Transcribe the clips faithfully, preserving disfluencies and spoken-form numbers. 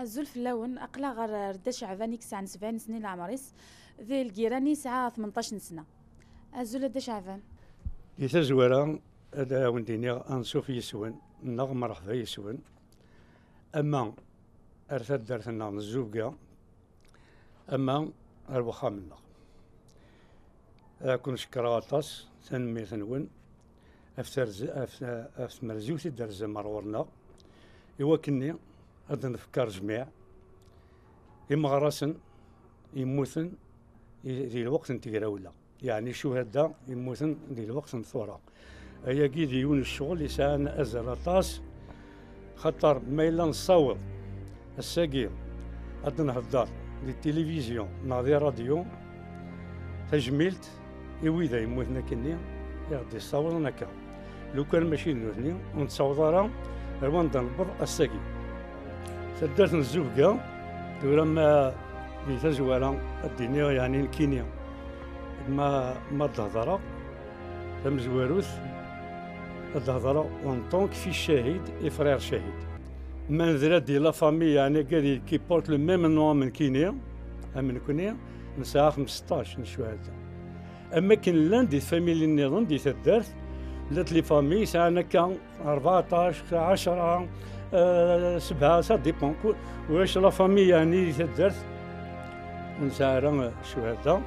Azul fell-awen, aql-aɣ ɣer Dda Ceɛban i yesɛan sebɛin snin n leɛmer-is, di lgirra-nni yesɛa tmenṭac n sna. Azul a Dda Ceɛban. Di tazwara, ad awen-d-iniɣ ansuf yis-wen, neɣ mreḥba yis-wen, ama ar taddart-nneɣ n Zzubga, ama ar wexxam-nneɣ. Ad ken-cekkreɣ aṭas, tanemmirt-nwen ɣef terz-, ɣef, ɣef tmerziwt i d-terzam ar ɣur-neɣ, i wakken-nni ad d-nefk rrejmiɛ imeɣrasen yemmuten i, di lweqt n tegrawla, yeɛni ccuhada yemmuten di lweqt n tura. Ayagi d yiwen n ccɣel yesɛan azal aṭas, xaṭer ma yella nessaweḍ ass-agi ad d-nhedder di tilivizyu neɣ di radyu, tajmilt i wid ay yemmuten akkenni i ɣ-d-yessawḍen akka. Lukan mačči d nutni, ur nettaweḍ ara ar wanda newweḍ ass-agi. Taddart n Zzubga, tura ma di tazwara ad d-iniɣ, yeɛni nekkini, ma, ma d-hedreɣ, tamezwarut, ad d-hedreɣ en tant que fils Cahid et frère Cahid. Ma nedra di la famille, yeɛni, qui porte le même nom am nekkini, am nekkni, nesɛa xmesṭac n ccuhada. Am wakken llan di tfamilin nniḍen di taddart, llant les familles sɛan akka rbeɛṭac, ɛecra, eh, sebɛa, ça dépend. Ku-, ulac la famille, yeɛni, di taddart ur nesɛi ara, eh, ccuhada.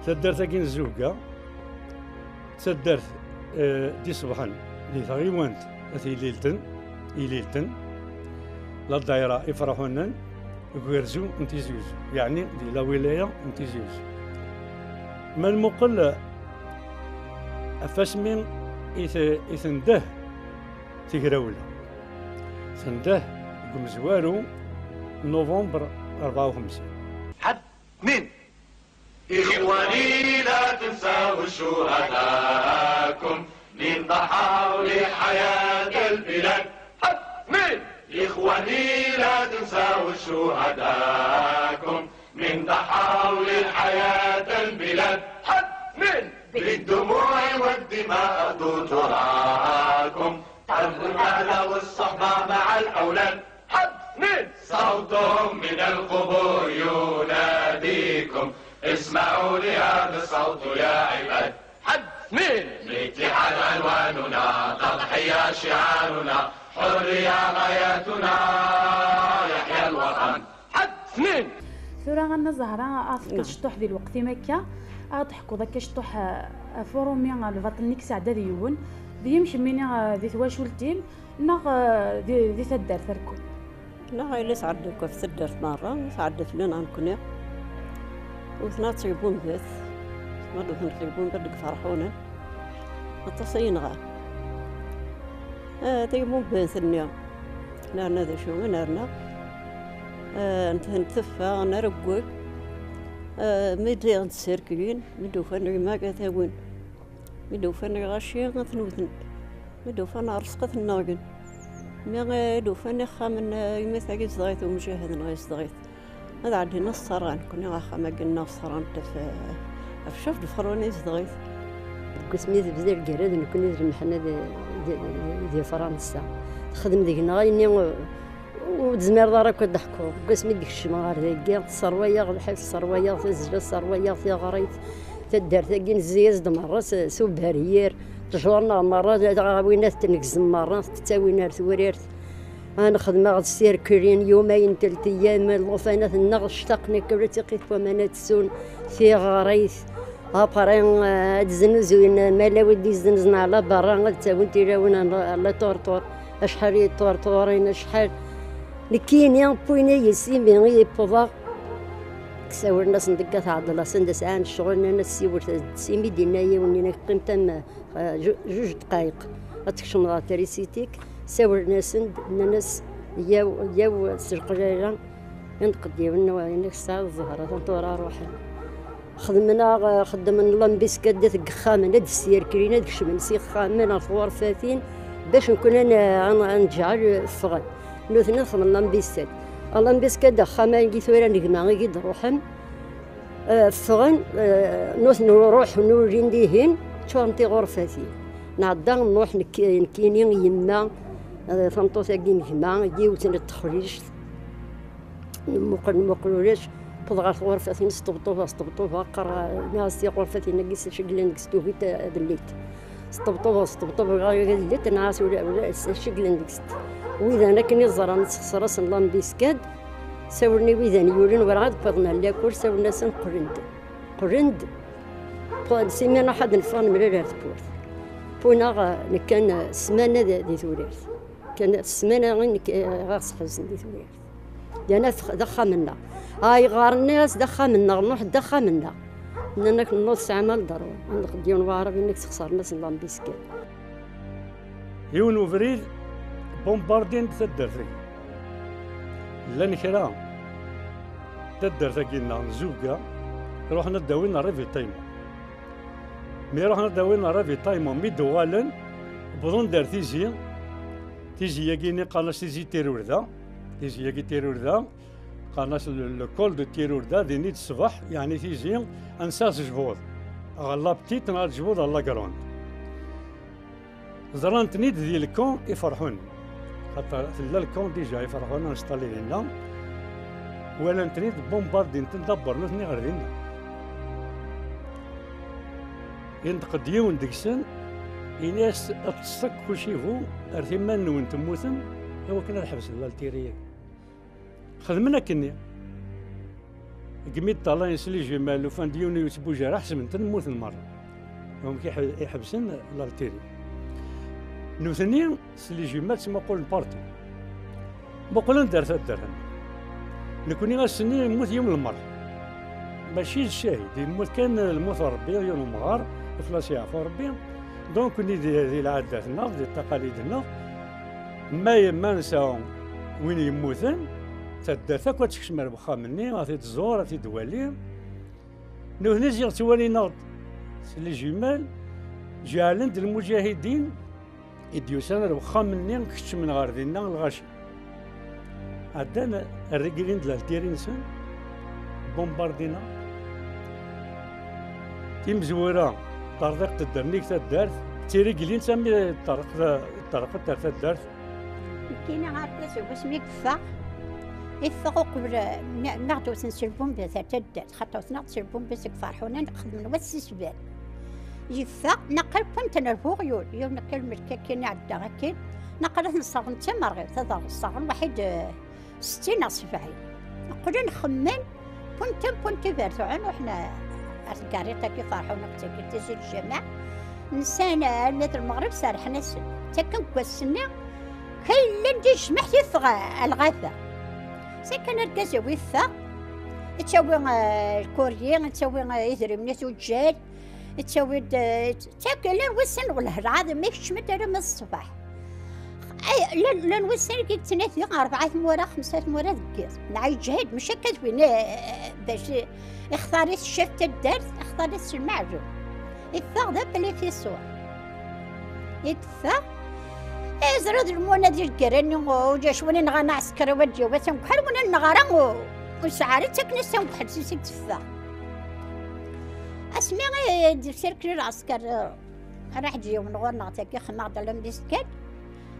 Taddart-agi n Zzubga, d taddart, eh, d-iṣebḥen di tɣiwant At Yellilten. Ililten, la daïra Iferḥunen, deg ugerzu n Tizi Uzzu, yeɛni di la wilaya n Tizi Uzzu. Ma nmuqel ɣef wasmi i t-, i tendeh tegrawla, tendeh deg umezwaru n November rebɛa u xemsin. حد اثنين. إخواني لا تنسوا شهداءكم من ضحوا لحياة البلاد. حد اثنين. إخواني لا تنسوا شهداءكم من ضحوا لحياة البلاد. حد اثنين. بالدموع والدماء أفدوا تراكم. حد اثنين. صوتهم من القبور يناديكم. اسمعوا لهذا الصوت يا عباد. حد اثنين. الاتحاد عنواننا، تضحية شعارنا، حرية غايتنا، يحيى الوطن. حد اثنين. Tura, Anna Zahra, ad tefkeḍ cṭuḥ di lweqt-im akka, ad teḥkuḍ akka cṭuḥ, eh, ɣef urumi, eh, lbaṭel-nni i yesɛedda deg yiwen, d yimkemmini, eh, di twacult-im, neɣ, eh, di, di taddart rkun? Neɣ yella yesɛedda akk ɣef taddart merra, yesɛedda fell-aneɣ nekkni. Wten-aɣ tgebbumbat, ma d-wten tgebbumbat deg Ferḥunen, aṭas ay yenɣan. Ah, tagebbumbat-nni, nerna d acu i nerna? Ah, nten teffeɣ, nreggel. Ah, mi d-, nsirkilin, mi d-ufan gma ad t-awin. Mi d-ufan lɣaci, ad ten-wten. Mi d-ufan rrezq, ad ten-nneɣgen. Mi, eh, d-ufan ixxamen, eh, yemma-tagi zedɣit, umjahed neɣ yezdeɣ-it, ad ɛeddin ad ṣerɣen. Nekkni axxam-agi nneɣ ṣerɣen-t ɣef, ɣef Caf d Ferɛun i zedɣit. Deg wasmi tebda lgirra d nekkni d lmeḥna di, di, di, di Fransa. Texdem deg-neɣ ayenni, eh, ur tezmireḍ ara akk ad d-teḥkuḍ. Deg wasmi d-kecmeɣ ɣer dagi, tesserwa-yaɣ lḥif, tesserwa-yaɣ tazzla, tesserwa-yaɣ tiɣrit. Taddart-agi nezzi-yas-d merra s, s uberyir. Ttjur-nneɣ merra, winat tnegzem merra, tettawin ar Tewrirt. Ad nexdem-aɣ-d sirkilin, yumayen, telt ayyam, llufayat-nneɣ ctaqen akka, ur ttiqit waman ad tsun, tiɣrit. Après, eh, ad znuzuyen, ma yella wi d-izzenzen ɛla berra, ad ttawin tilawin n la, la tortur. Acḥal i torturin, acḥal. Nekkini, wwin-iyi s imi i yewweḍ-aɣ. Ssawlen-asen deg At Ɛeḍlas, anda sɛan ccɣel, nnan-as siwel, s imi d-yenna yiwen, nnan-ak qqim tam, eh, ju-, juj dqayeq, ad tkecmeḍ ɣer trisiti-k. Ssawlen-asen-d, nnan-as yaw, yaw s leqlala, i nqeddiwen, nnan-ak tesɛiḍ zzher, atan tura ruḥen. Xedmen-aɣ, xeddmen lambiskad deg yexxamen, ad d-ssirkrin, ad kecmen s yexxamen ɣer tɣurfatin, bac nekkni ad n-, ad n-, ad neǧǧɛel ffɣen. Nutni ad xedmen lambiskad. Lambiskad axxam-agi tura n gma i d-ruḥen, eh, ffɣen, eh, nutni ruḥen, ulin dihin, ččuren tiɣurfatin. Nɛedda nruḥ nekk-, nekkini, yemma, eh, tameṭṭut-agi n gma, yiwet n texlict. Nmuqel, nmuqel ulac. Wwḍeɣ ɣer tɣurfatin, sṭebṭubeɣ, sṭebṭubeɣ, qqareɣ, nniɣ-as tiɣurfatin-agi s acu i yellan deg-s, tugi-t, eh, ad llit. Sṭebṭubeɣ, sṭebṭubeɣ, ɣer ad llit, nniɣ-as ula, ula s acu i yellan deg-s. Widan akken i ẓran, sexṣer-asen lambiskad, sawlen i widan yulin, werɛad wwiḍen ar lakul, sawlen-asen qqlen-d. Qqlen-d, qqlen-d, simi nruḥ ad neffeɣ, nemlal ar tewwurt. Wwin-aɣ, eh, nekkan, eh, ssmana di, di Tewrirt. Kan ssmana i nekk, eh, ɣer sḥezn di Tewrirt. Yerna d axxam-nneɣ. Ayɣer nniɣ-as d axxam-nneɣ, nruḥ d axxam-nneɣ. Nnan-ak nnuḍ sɛama ldṛu. Ndeq-d yiwen waɛrab, inna-k sexṣaren-asen lambiskad. Yiwen ubrid, bombardin-d taddart-agi. Llan kra taddart-agi-nneɣ n Zubga, ruḥen ad d-awin ravitaillement. Mi ruḥen ad d-awin ravitaillement, mi d-uɣalen, wwḍen-d ar Tizi, Tizi-agi-nni qqaren-as Tizi Tirurda, Tizi-agi Tirurda, qqaren-as le, le col de Tirurda, din i d ṣṣbeḥ, yeɛni Tizi, ansa tejbuḍ, ɣer la petite neɣ tejbuḍ ɣer la grande. Ẓran-ten-id di le camp Iferḥunen. Xaṭer tella le camp déjà Iferḥunen installé dinna. Walan-ten-id, bombardin-ten d'abord nutni ɣer dinna. Yenṭeq-d yiwen deg-sen, ini-as: "Ṭṭset akk ucibu ar iman-nwen temmutem, i wakken ad ḥebsen l'Altérie-agi." Xedmen akkenni. Deg mi d-ṭalayen s les jumelles, ufan-d yiwen ur yettbuj ara, ḥesben-ten mmuten merra. Amek i ḥe-, i ḥebsen l'Altérie. Nutni s les jumelles ttmuqulen partout. Muqel anda ar taddart-nneɣ. Nekni ass-nni yemmut yiwen lemmer. Mačči d ccahid, yemmut kan lmut n Rebbi, yiwen umɣar, ixlaṣ yeɛfu Rebbi. Donc, nekni di, di lɛadat-nneɣ, di ttaqalid-nneɣ, ma, ma nesɛa win yemmuten, taddart akk ad tekcem ar wexxam-nni, ad t-id-tẓur, ad t-id-twali. Nutni ziɣ ttwalin-aɣ-d s les jumelles, jeɛlen-d lmuǧahidin i d-yusan ar wexxam-nni, keččmen ɣer dinna lɣaci. Ɛeddan rreglen-d laltiri-nsen, bombardin-aɣ. Timezwura, terḍiqt-d nnig taddart, d tiriglin sami ṭṭerqet, ṭṭerqet ar taddart. Nekkini argaz-iw asmi yeffeɣ, yeffeɣ uqbel, mi, mi aɣ-d-wten s lbumbat ar taddart, xaṭer wten-aɣ-d s lbumbat deg Ferḥuna, xedmen wass sisban. Yeffeɣ, naqal wwin-ten ar Buɣyul, yiwen akka lmelk akkin iɛedda akkin, naqal ad ten-sserɣen d timerɣiwt, ad aɣ-sserɣen waḥid, eh, settin neɣ sebɛin. Qqlen xemmen, wwin-ten, wwin-ten ibertuɛen, ruḥen ar tgariṭ-agi Ferḥuna akked tagi Tizi Lǧameɛ, nsan almi d lmeɣrib serḥen-asen. Ttaken deg wass-nni, kra yellan d ijmeḥ yeffeɣ ɣer lɣaba. Sakan argaz-iw yeffeɣ, ittawi, eh, lkuryi, ittawi, eh, idrimen i tuǧǧal, ittawi-d, eh, ttaken, llan wussan wellah lɛaḍim, ma ikeččem-d alamma d ṣṣbeḥ. Ay, llan, llan wussan i yettnadi rebɛa tmura, xemsa tmura deg yiḍ. Neɣ yeǧhed, mačči akka d win, eh, bac ixtar-it ccaf taddart, ixtar-it s lmeɛlum. Iffeɣ d apli fi ṣṣur. I d-teffeɣ, eh, ẓriɣ d lmuna di lgirra-nni, ulac win inɣan aɛesker, wa d-yawi atamguḥal, win ur nenɣa ara, ur, ur nesɛi ara, ttaken-as tamguḥalt-is i d-teffeɣ. Asmi, eh, d-yesserkel lɛesker, eh, raḥ-d yiwen ɣur-neɣ tagi, xemmeɣ-d ala mbiskal,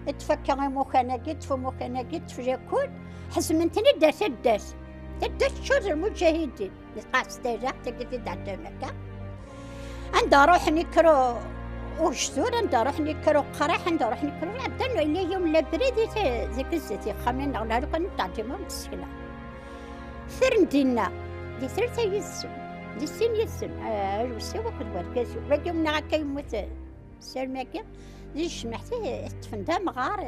ṭṭef akka imukan-agi, ṭṭef imukan-agi, ṭṭef lakul, ḥezmen-ten-id ar taddart. Taddart teččur d lmuǧahidin. Di tqaɛet tayla, tagi i d-ɛeddan akka. Anda ruḥen yekker u-, ugejdur, anda ruḥen yekker uqraḥ, anda ruḥen yekker u-, ɛeddan, yella yiwen labrid i t-, deg zzat yexxamen-nneɣ, neɣ lukan ur d-ɛeddim ur d-sekna. Ffren dinna, di tlata yid-sen, di sin yid-sen, eh, lewsew akked wergaz-iw. Wagi umneɣ akka yemmut, eh, Sirem-agi, di tejmaɛt i ṭṭfen d amɣar,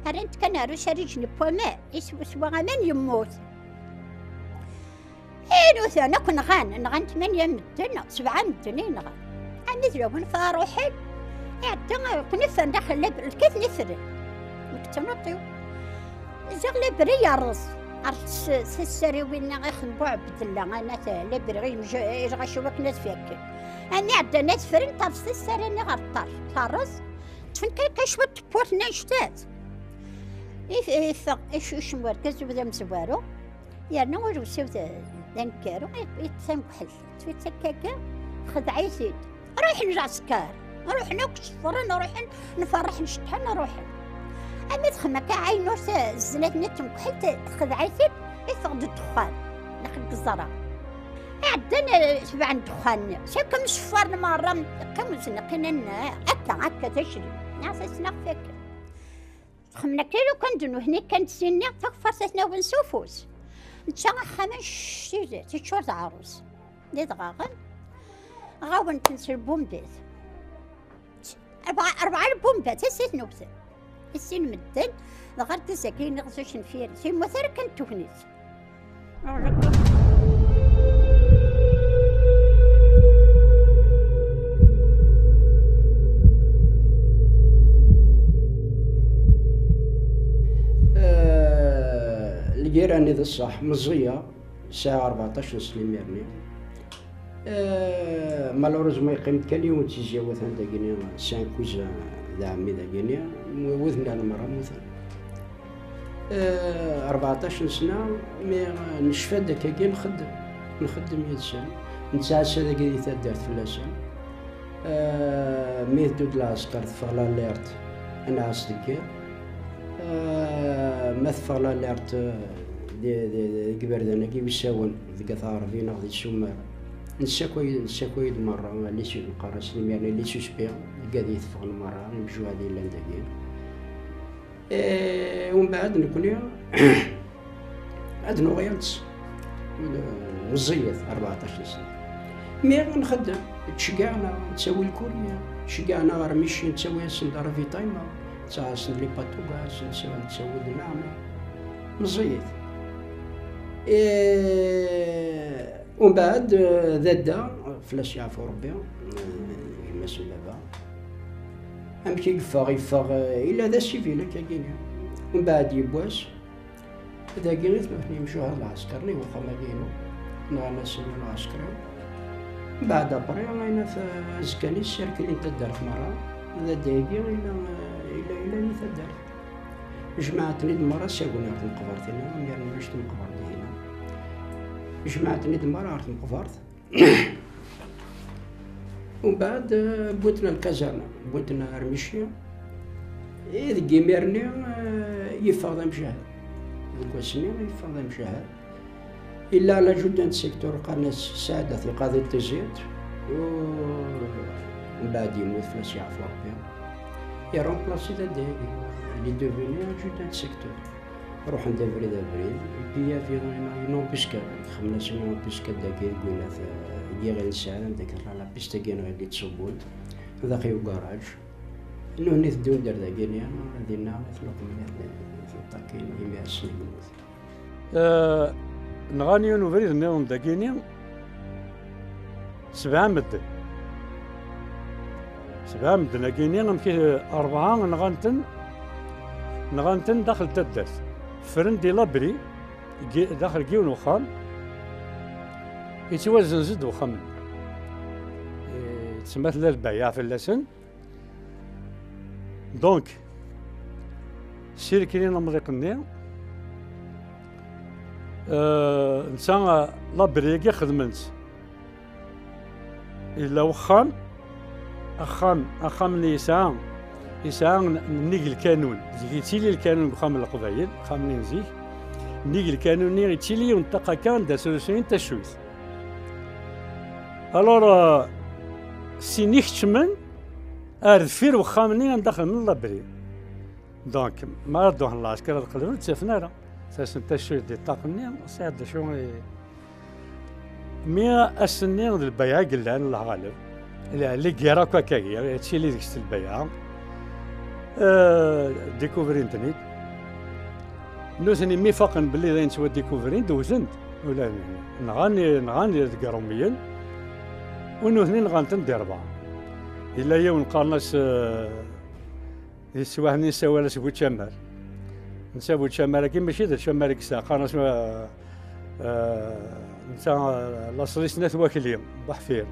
rran-t kan ar ucarij n waman, iswa aman yemmut. I nutan akk nɣan, nɣan tmanya medden, sebɛa medden i nɣan. Armi d lawan fa ruḥen, iɛedda, ken-iffren daxel lkit n ifren. Nekk d tnuṭ-iw. Ziɣ labri yerreẓ ɣer tes-, tessariwin-nni ixen Buɛebdella, anat labri i lɣaci wakken ad fakken. Armi ɛeddan ad fren, terreẓ tessara-nni ɣer ṭṭerf, terreẓ, ṭṭfen kan kan cwiṭ n tewwurt-nni anect-at. If-, iffeɣ, icucem wergaz-iw d amezwaru, yerna ur wsiw d, d aneggaru, i-, iṭṭef tamekḥelt. Ṭṭef-itt akka-agi, texdeɛ-it-id. Ruḥen lɛesker, ruḥen akk tteffren, ruḥen, nferreḥ nceṭṭḥen, ruḥen. Armi texdem akka ɛaynut, zzlat-nni n temekḥelt, texdeɛ-it-id, iffeɣ-d ddexxan, daxel deg ẓẓra. Iɛeddan, eh, tebɛen ddexxan-nni. Sakken mseffaren merra, qqimen zneqqin akka, akka d acrik. Neɣ sasneɣ fakken. Xemmen akka lukan d nutni kan d sin-nni, takeffart ad ten-awin s ufus. Netta axxam annect-ilat, yeččur d aɛrus. D idɣaɣen, ɣawen-ten s lbumbat. Rebɛa, rebɛa lbumbat, i sin newten. I sin medden, dɣa argaz-agi ineɣ s ucenfir, yemmut ara kan d tegnit. Eh, lgirra-nni d ṣṣeḥ, meẓẓiyeɣ, sɛiɣ rbeɛṭac n snin imir-nni. Eh, malheureusement, yeqqim-d kan yiwen n tizzya watan dagini, cinq cousins d ɛemmi dagini, widen-nneɣ merra mmuten. Eh, rbeɛṭac n sna, mi, eh, necfa-d akkagi, nxeddem, nxeddem yid-sen, nettɛassa dagi di taddart fell-asen. Eh, mi teddu-d lɛesker, teffeɣ l'alerte, ad nɛass deg yiḍ. Eh, ma teffeɣ l'alerte, eh, di, di, di, deg iberdan-agi usawen, deg At Ɛerbi neɣ di Summer, nessakay, nessakay-d merra, les sus-, neqqar-asen imir-nni les suspects, deg ad iyi-teffɣen merra, imjuhad yellan dagi. Eh, umbeɛd nekni ad nuɣal meẓẓiyet, rbeɛṭac n sna. Mi nxeddem, ttceggiɛen-aɣ, nettawi lkurya, ttceggiɛen-aɣ ɣer Michi, nettawi-asen-d ravitaillement, Ttaɣ-asen les patogas, ttaɣ-asen ttawil, neɣ meẓẓiyit. Eh, umbeɛd, eh, dadda, fell-as yeɛfu Rebbi, eh, gma-s n baba. Amek i yeffeɣ? Yeffeɣ, eh, yella d asivil akkagini. Umbeɛd yiwwas, dagi i tmutni yemcuha lɛesker-nni i uxxam-agi-inu, nɣan-asen lɛesker-iw. Mbeɛd après, ayen at azekka-nni sserkilin taddart merra, d adayagi yella, yella, yella di taddart. Jemɛen-ten-id merra, ssagun ɣer tmeqbert-inna, mi rnu ulac tmeqbert dihin. Jemɛen-ten-id merra ɣer tmeqbert. Umbeɛd, eh, wwin-ten ar lkazarna, wwin-ten ar Micli. I deg imir-nni, eh, yeffeɣ d amjahed. Deg wass-nni, yeffeɣ d amjahed. Illa l'adjudant de secteur, qqaren-as Saɛdat Lqaḍi Tizirt, u mbeɛd yemmut, fell-as yeɛfu Rebbi. Iremplaṣi-t dadda-agi, il est devenu adjudant de secteur. Ruḥen-d abrid abrid, et puis il y avait une, une embuscade, xedmen-asen une embuscade dagi deg winat, eh, deg yiɣil n Saɛd, anda kan la piste-agi neɣ i d-ittṣubbun, daqi ugaṛaj. Nutni teddun-d ar dagini, dinna i ten-uqmen, i ten-, i ten-ṭṭakin, imi ass-nni yemmut. Eh, nɣan yiwen ubrid nniḍen dagini, sebɛa medden. Sebɛa medden agini, amek i, rebɛa nɣan-ten, nɣan-ten daxel taddart. Ffren di labri, gi-, daxel n yiwen uxxam, yettwazenz-d uxxam-nni. Eh, tsemma tella lbayeɛ fell-asen. Donc, sirkilin amḍiq-nni, euh, netta, labri-agi xedmen-tt. Yella uxxam, axxam, axxam-nni yesɛa, yesɛa n-, nnig lkanun, zik yettili lkanun deg uxxam n Leqbayel, axxam-nni n zik, nnig lkanun-nni yettili yiwen n ṭṭaq akka anda srusuyen taccuyt. Alors, euh, sin i keččmen, ar deffir uxxam-nni anda xedmen labri. Donc, mi ara d-ruḥen lɛesker ad qelben, ur tt-afen ara. Tasen taccuyt di ṭṭaq-nni, sɛiɣ d acu i, mi ass-nni d lbayeɛ i yellan, Allah ɣaleb. La, la guerre akk akkagi, yettili deg-s lbayeɛ. Euh, découvrin-ten-id. Nutni mi faqen belli d ayen ttwadécouvrin-d, wten-d. Ula nɣan, nɣan deg Iṛumyen. U nutni nɣan-ten di rebɛa. Yella yiwen qqaren-as, euh, di teswiɛt-nni nessawal-as Bu Camar. Netta Bu Camar-agi mačči d Camar i yesɛa, qqaren-as, euh, euh, netta, euh, laṣel-is n At Wakli, Buḥfir.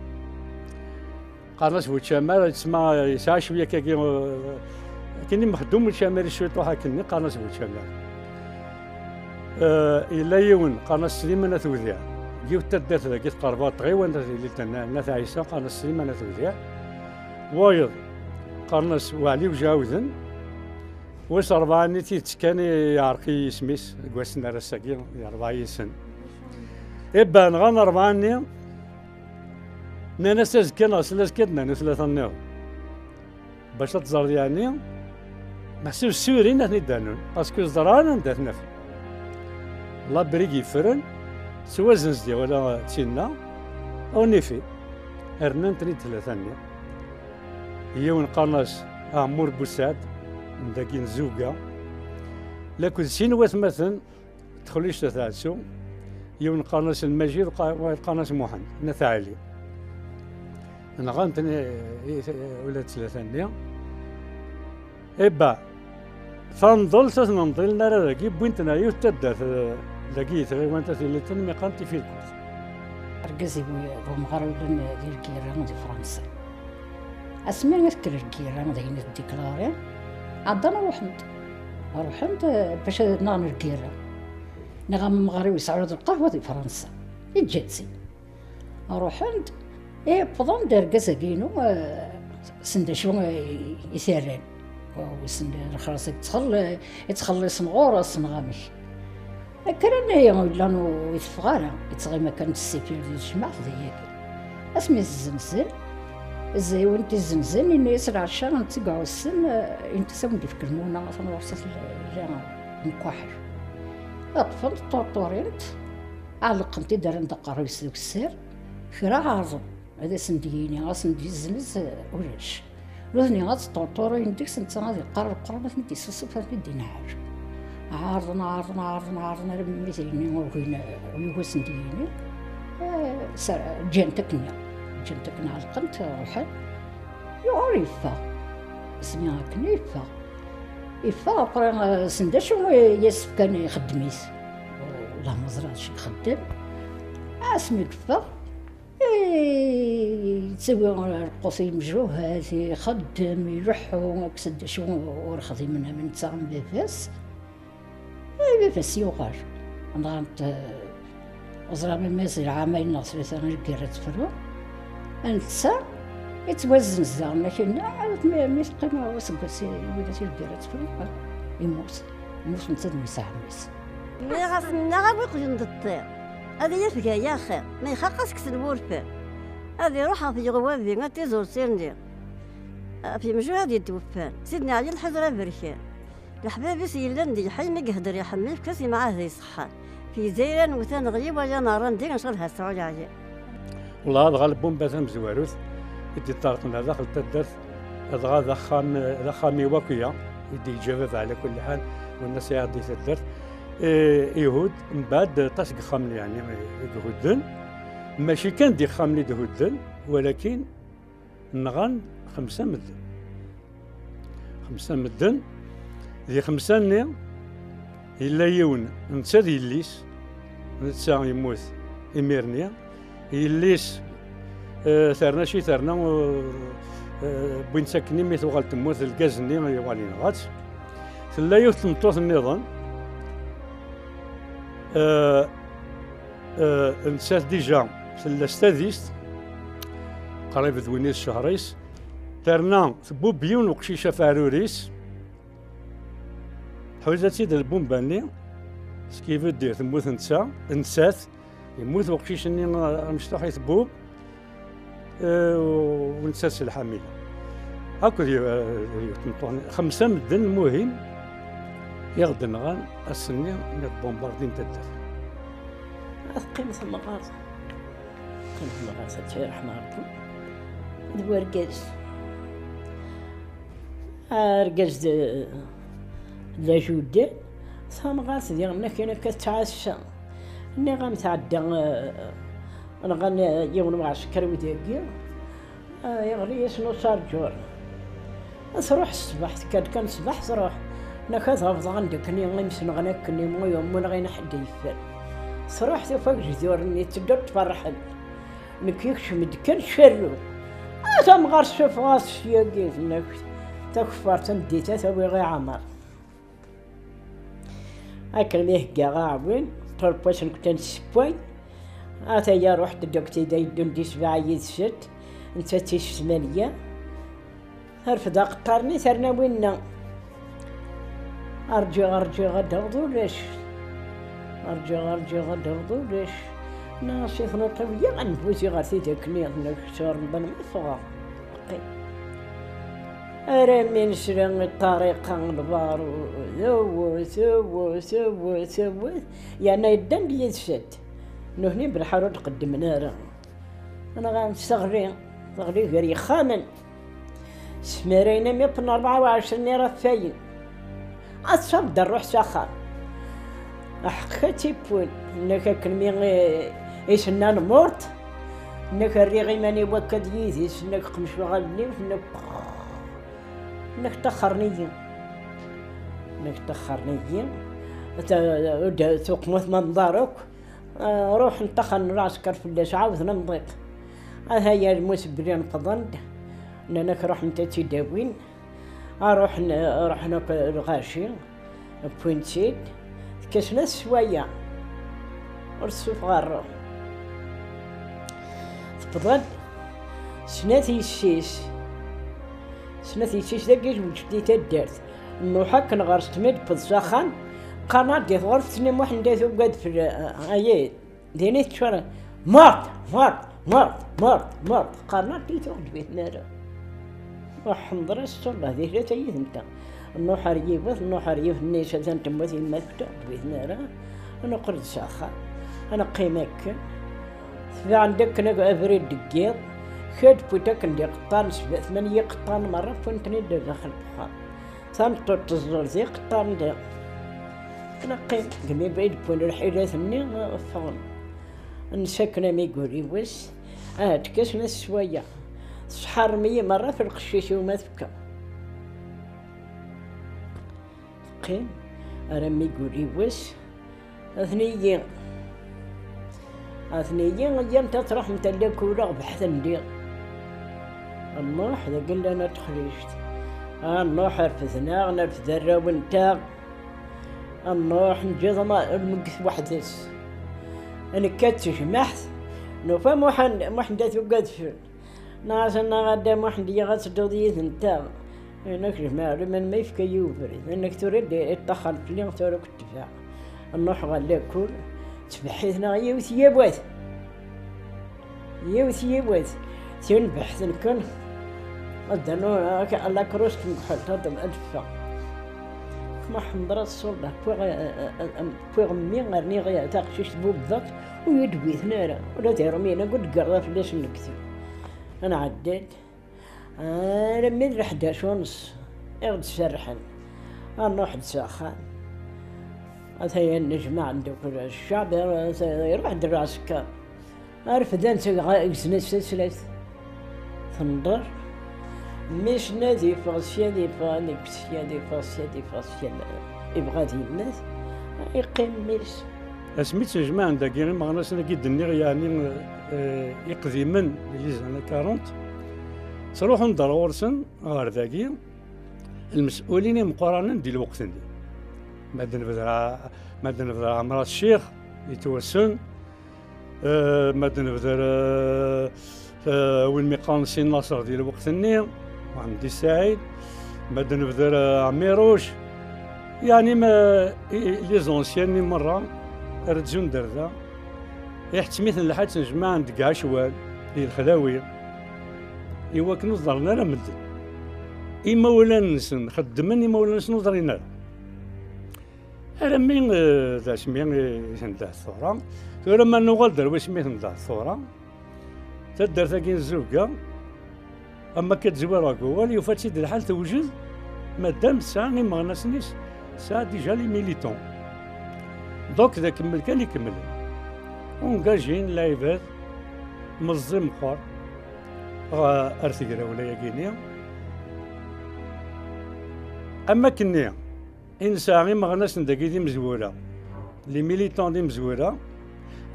Qqaren-as Bu Camar, yettma-, yesɛa cwiya akkagi, euh, akken i mexdum Bu Camar i cwiṭuḥ akkenni, qqaren-as Bu Camar. Euh, yella yiwen, qqaren-as Sliman At Wdiɛ. Yiwet taddart dagi tqerreb ɣer tɣiwant n At, n At Ɛisa, qqaren-as Sliman At Wdiɛ. Wayeḍ, qqaren-as Waɛli Ujɛawden. Wis rebɛa-nni tidet kan i yeɛreq-iyi yisem-is, deg wass n ar ass-agi, yerbɛa yid-sen. Iban, nɣan rebɛa-nni, nnan-as azekka neɣ sel azekka ad d-nernu tlata nniḍen. Bac ad teẓreḍ yeɛni, meḥsub ssiwrin ad ten-id-rnun, parce que ẓran anda ad ten-afen. Labri i yeffren, ttwazenz-d wala d tinna, en effet, rnan-ten-id tlata-nni. Yiwen qqaren-as Ɛemmur Busɛad, n dagi n Zuga, lakked sin watmaten, Texlict At Ɛettu, yiwen qqaren-as Lmajid, qa-, wayeḍ qqaren-as Muḥend, n At Ɛli. Nɣan-ten i, i, ula d tlata-nni. Ebba, tanḍelt ur ten-nḍilen ara dagi, wwin-ten ɣer yiwet taddart, eh, dagi i tɣiwant At Iliten, mi qqaren Tifilkut. Argaz-iw d umɣar yellan di lgirra di Fransa. Asmi i tekker lgirra, d ayen i tdiklari, ɛeddan ruḥen-d. Ruḥen-d, eh, bac ad nɣen lgirra. Niɣ amɣar-iw yesɛa ula d lqahwa di Fransa. Yeǧǧa-tt-id. Ruḥen-d, eh, wwḍen-d argaz-agi-inu, eh, wissen d acu i, i t-rran. Wissen lexlaṣ i yettxell-, i ttxelliṣen ɣur-s neɣ amek. Kkren, eh, yellan ur iteffeɣ ara, yettɣima kan s ssifir di tejmaɛt d ayagi. Asmi zzenzen, zewwen tizenzen, ini-as lɛecca n ttegɛussen, eh, init-as a wen-d-ifk lmuna, atan ɣur-s la, la mekwaḥel. Ṭṭfen-t, ṭṭurṭurin-t, ɛellqen-t-id, rran-d aqerruy-is d ukessar, kra ɛerḍen, ad asen-d-yini, ad asen-d-yezzenz, eh, ulac. Nutni ad ṭṭurṭurin deg-s, netta ad iqqar lqurban, ad ten-id-issusef, ad ten-id-inɛel. Ɛerḍen, ɛerḍen, ɛerḍen, ɛerḍen, armi d ayen ugin, ur yugi ad sen-d-yini. Eh, ser-, ǧǧan-t akken, ǧǧan-t akken, ɛelqen-t, ruḥen. Yuɣal yeffeɣ. Asmi akken yeffeɣ. Yeffeɣ, après, eh, sen d acu i as-fkan ixeddem-it. Wellah ma ẓriɣ acu ixeddem. Asmi yeffeɣ, eh, yettawi lqut i yimjuhad, ixeddem, ileḥḥu, akked d acu ur xdimen am netta am baba-s. Eh, baba-s yuɣal. Nɣan-t, eh, ẓriɣ memmi-s lɛamayen neɣ tlata n lgirra tefru. Netta yettwazzenz daɣen akken, mi, mi teqqim aseggas i widak i lgirra tefru, yemmut. Yemmut netta d mmi-s ɛemmi-s. Nniɣ-as, nniɣ-as, a wi qjen d ṭṭir, ad iyi-teg aya axir, ma ixaq-as kksen wurfan. Ad iruḥ ɣef yeɣwabi, ad tiẓursi-nni. Ɣef yemjuhad i d-weffan, Sidna Ɛli lḥiẓer aberkan. Leḥbab-is yellan di lḥilm i yehder iḥemmel, yefka-s imɛahd iṣeḥḥan. Fi Zayra newta neɣli, wala neṛṛa ndi ncalha sɛu leɛya. Wellah, dɣa lbumba tamezwarut i d-iṭṭerḍen ar daxel taddart, dɣa d axxam, d axxam-iw akya i d-yeǧǧa baba ɛla kulli ḥal, wenna sɛiɣ di taddart. Eh, ihud, mbeɛd aṭas n yexxamen, yeɛni, i ihudden, mačči kan d ixxamen i d-hudden, walakin nɣan xemsa medden. Xemsa medden, di xemsa-nni, yella yiwen, netta d yelli-s, netta yemmut imir-nni, yelli-s, eh, terna ci terna, eh, eh, wwin-tt akken imi tuɣal temmut, lgaz-nni yuɣal yenɣa-tt. Tella yiwet tmeṭṭut nniḍen, eh, eh, nettat dija tella s tadist, qrib d win i d ccehṛ-is, terna tbubb yiwen uqcic ɣef aɛrur-is, tḥuza-tt-id lbumba-nni, ce qui veut dire temmut netta, nettat, yemmut uqcic-nni, eh, amecṭuḥ i tbubb, eh, u nettat s lḥamila. Akked y-, eh, tmeṭṭut-nni, xemsa medden, lmuhim, i ɣ-d-nɣan ass-nni mi tbumbardin taddart. Ad teqqim temɣart. Teqqim temɣart, ad tt-yerḥem Ṛebbi. D wergaz. Argaz d, d ajudan. Tamɣart diɣen akken akka tettɛassa. Nniɣ-am tɛedda, eh, nɣan, eh, yiwen n uɛsekriw dagi. Ah, yeɣli-yasen userǧur. Truḥ ṣṣbeḥ, tekker-d kan ṣṣbeḥ, truḥ. Naka ad hafḍeɣ anda akken imesneɣen akken, imɣuy ummuneɣ ayen ḥedd yeffer. Truḥ tufa agejdur-nni, tedda tferḥen. Nekk yekcem-d kan cerru. Ah, tamɣart suffeɣ-as syagi, tenna-k, takeffart tameddit-a tawiɣ i Ɛmer. Akken mi heggaɣ aɛwin, ṭṭulb wass nekk ad nessewway. Ataya ruḥ-d deg tida yeddun di sebɛa yid-sent, netta d tis tmanya. Terfed aqeṭṭar-nni terna winna. Rǧiɣ, rǧiɣ, ad d-aweḍ ulac. Rǧiɣ, rǧiɣ, ad d-aweḍ ulac. Nniɣ-as i tnuṭ-iw, yya ad nbuti ɣer tidak-nni, nekk sɛur n Rebbi ma ffɣeɣ. Armi nesla i ṭṭariqa n lbaṛud, tewwet, tewwet, tewwet, tewwet, yerna yeddan-d yid-sent. Nutni belḥar ur d-qeddmen ara. Nɣan teɣli, teɣli gar yexxamen. Smarayen am iṭen rebɛa u ɛecrin iraffayen. Ad tṣab d rruḥ s axxam. Aḥeqq ad tt-iwwin, nnak akken mi i, i s-nnan mort, nnak rriɣ iman-iw akka d yid-s, nnak qemceɣ allen-iw, nnak, nnak ṭaxxren-iyi. Nnak ṭaxxren-iyi. Ta-, d-, tuqmut ma mḍar akk. Ah, ruḥen ṭaxxren lɛesker fell-as, ɛawden amḍiq. Aha ya lmus belli nqḍen-d, nnan-ak ruḥent ad tt-id-awin. Ah, ruḥen, ruḥen akk lɣaci, wwin-tt-id, tekka snat sswayeɛ, ur tessufeɣ ara. Tewweḍ-d snat yessi-s, snat yessi-s dagi zewǧent di taddart. Nruḥ akken ɣer-s tmi d-tewweḍ s axxam, qqaren-aɣ-d di tɣurfet-nni Muḥend ad tugad fell-, ayed. Din i teččur, mort, mort, mort, mort, mort. Qqaren-aɣ-d i tuɣ d-biten ara. Ur ḥemmḍer ass ṣṣulla di tlata yid-nteɣ. Nruḥ ar yiwet, nruḥ ar yiwet nni-s atan temmut yemma-k tuɣ d-biten ara. Nuqel-d s axxam. Neqqim akken. Tebɛen-d akken ag-, abrid deg yiḍ. Kra d-wwin akken d iqeṭṭaren, sebɛa, tmanya iqeṭṭaren merra wwin-ten-id ar daxel n uxxam. Tameṭṭut teẓẓul d iqeṭṭaren diɣ. Neqqim, degmi bɣi d-wwin lḥilat-nni, ffɣen. Nessaken amigur yiwes, ahat kkasen at sswaya. Tesḥerrem-iyi merra f lqecc-is iwumi tefka. Teqqim armi yuli wass, atni-yi, atni-yi, iyyamt ad truḥemt ar lakul, a ɣ-beḥten diɣ. Nruḥ dagi llan at Texrict, a nruḥ rfed-aɣ, nerfed arraw-nteɣ, a nruḥ neǧǧa lmeyyet weḥd-s. Nekka d tejmaɛt, nufa Muḥend, Muḥend ad tugad fell. Nniɣ-as, a dda Muḥend, yya ad tedduḍ yid-nteɣ. Yenna-k jmaɛ, liman ma yefka-yi ubrid. Yenna-k tura i d-iṭṭaxxer fell-i, tura ad k-tebɛeɣ. Nruḥ ɣer lakul, ttbeḥḥit-neɣ yiwet yiwet. Yiwet yiwet. Tin beḥten kan. Ad d-rnu lakrust n uḥelṭaṭ ad teffeɣ. Ma ḥemḍra ṣṣurda, wwiɣ, wwiɣ mmi, rniɣ taqcict bubḍat, ur yi-d-wwiten ara. Ula d irumyen akk d gerra fell-asen lekdeb. Ad nɛeddi-d armi d leḥdac u nṣ i ɣ-d-serrḥen. Ad nruḥ-d s axxam. Atan nejmaɛ-d akk ccɛeb, iruḥ-d lɛesker. Refden-tt, gzan-as taslat. Tenḍer. Mmi-s ad yeffeɣ sya, ad yeffeɣ, ad yeffeɣ sya, ad yeffeɣ sya, ad yeffeɣ sya. Yebɣa ad yemmet. Yeqqim mmi-s. Asmi ttnejmaɛen dagi imeɣnasen-agi d-nniɣ, yeɛni, eh, iqdimen, les années quarante, ttruḥun-d ar ɣur-sen, ɣer dagi, lmes'ulin imeqqranen di lweqt-nni. Ma d-nebder, ma d-nebder Ɛemrat Ccix, yettwassen, eh, ma d-nebder, eh, eh, win mi qqaren Si Naṣer di lweqt-nni, Mḥemmed Saɛid, ma d-nebder, eh, Ɛmiruc, yeɛni ma, i, i, les anciens-nni merra rezzun-d ar da, iḥettem-iten lḥal ttnejmaɛen deg Ɛecwan, di Lexlawi, i wakken ur ẓerren ara medden. Imawlan-nsen xeddmen, imawlan-nsen ur ẓrin ara. Armi, eh, d asmi i ten-d-ahat tura. Tura ma nuɣal-d ar wasmi i ten-d-ahat tura, taddart-agi n Zzuga, am akka d-zwireɣ deg wawal, yufa-tt-id lḥal tewjed, madam tesɛa imeɣnasen-is, tesɛa déjà les militants. Donc d akemmel kan ikemmlen. Engagin lɛibad, meẓẓi meqqer, ɣ-, ar tegrawla-agi-ni. Am akkenni, i nesɛa imeɣnasen dagi d imezwura, les militants d imezwura,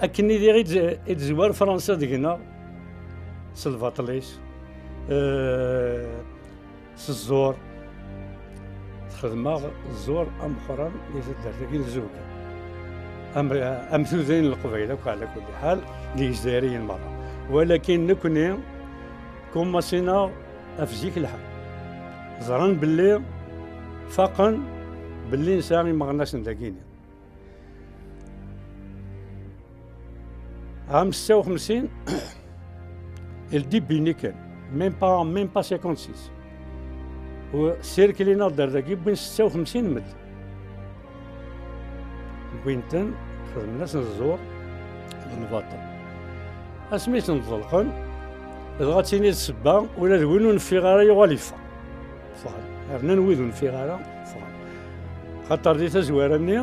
akken i diɣ i d-, i d-tezwar Fransa deg-neɣ, s lbaṭel-is, eh, s ẓẓur. Texdem-aɣ ẓẓur ameqqran di taddart-agi n Zzuga. Am, am tudayin n Leqbayel akk, ɛla kulli ḥal, d Igezzayriyen merra. Walakin nekni, kumaṣinaɣ ɣef zik lḥal. Ẓran belli faqen belli nesɛa imeɣnasen dagini. Ɛam setta u xemsin, le début-nni kan, même pas, même pas cinquante-six. U sirkli-neɣ-d ar dagi, wwin setta u xemsin medden. Wwin-ten, xedmen-asen ẓẓur d lbaṭel. Asmi i ten-ḍelqen, dɣa d tini d ssebba, ula d win ur neffiɣ ara yuɣal yeffeɣ. Ffɣen. Rnan wid ur neffiɣ ara, ffɣen. Xaṭer di tazwara-nni,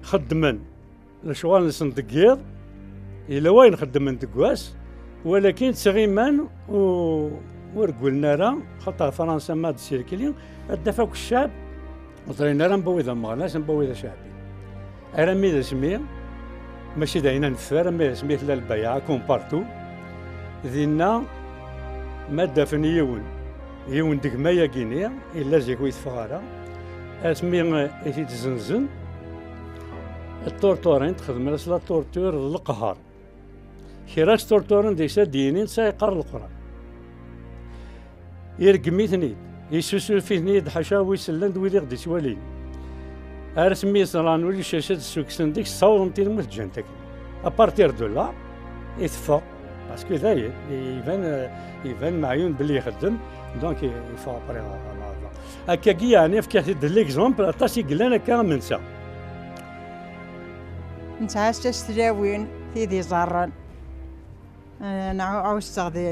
xeddmen lecɣal-nsen deg yiḍ, yella wayen xeddmen deg wass, walakin ttɣiman u-, ur ggulen ara, xaṭer Fransa ma d-sirkli, ad d-taf akk ccɛeb, ur ẓrin ara amba wid ameɣnas, amba wid aceɛbi. Armi d asmi, mačči d ayen ad neffer, armi d asmi tella lbayaɛa comme partout, dinna ma d-afen yiwen, yiwen deg mayagi-nni, yella zik ur yeteffeɣ ara, asmi i t-id-zenzen, ṭṭurṭurin-t, xedmen-as la torture d leqher. Kra sṭurṭuren deg-s ad d-yinin sa yeqqar Leqran. Ireggem-iten-id, yessusuf-iten-id ḥaca wi sellan d wid i ɣ-d-ittwalin. Ar asmi ẓran ulac acu ad d-ssukksen deg-s, ssawḍen-t i lmut, ǧǧan-t akken. À partir de là, iteffeɣ, parce que dayen, iban, iban meɛyun belli ixeddem, donc yeffeɣ après ɣer, ɣer, ɣer. Akkagi, yeɛni, fkiɣ-t-id d l'exemple, aṭas i yellan akka am netta. Nesɛa s tlawin, tid iẓerren. Eh, nɛu-, ɛusseɣ di,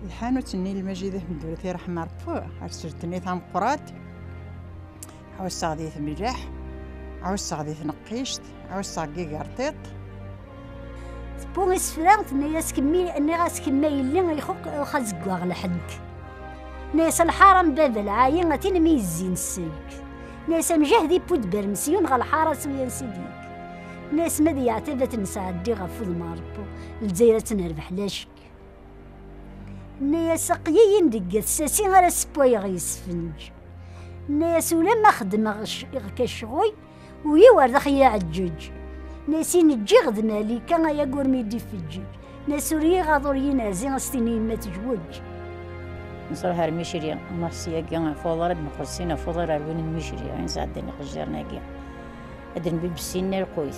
Lḥanut-nni n Lmajid Ḥmed Ur Tirḥem Ṛebbi, ar sert-nni tameqqrant, ɛusseɣ di temleḥ, ɛusseɣ di tneqqict, ɛusseɣ deg igerṭiṭ. Tewwi isefra, tenna-yas: "Kemmi," nniɣ-as, "kemmi a yelli, ixuq uxazeggaɣ lḥedd." Tenna-yas: "Lḥara n baba lɛayi, a tin mi yezzin sseg." Tenna-yas: "Amjahed ipudd bermesyon ɣer lḥara s uyan sidid." Tenna-yas: "Ma d yeɛtab ad t-nesɛeddi ɣef udem n Ṛebbi, Lezzayer ad tt-nerbeḥ lacek." Nna-yas: "Aql-iyi-n deg tsasin ara ssewwayeɣ yesfenǧ." Nna-yas: "Ulamma xeddmeɣ c-, ka ccɣel, ul-iw ar daxel iɛeǧǧeǧ." Nna-yas: "Ini ǧǧiɣ-d Malika, ay aggur mi d-ifeǧǧeǧ." Nna-yas: "Ur yi-iɣaḍ ur yi-neɛzi, a s-tini yemma tejweǧ." Nesruḥ ar Micli, nruḥ syagi ɣef uḍar ad d-neqqel syin ɣef uḍar ar win n Micli, ayen sɛeddan iqejjiren-agi. Ad d-nbibes syin lqut.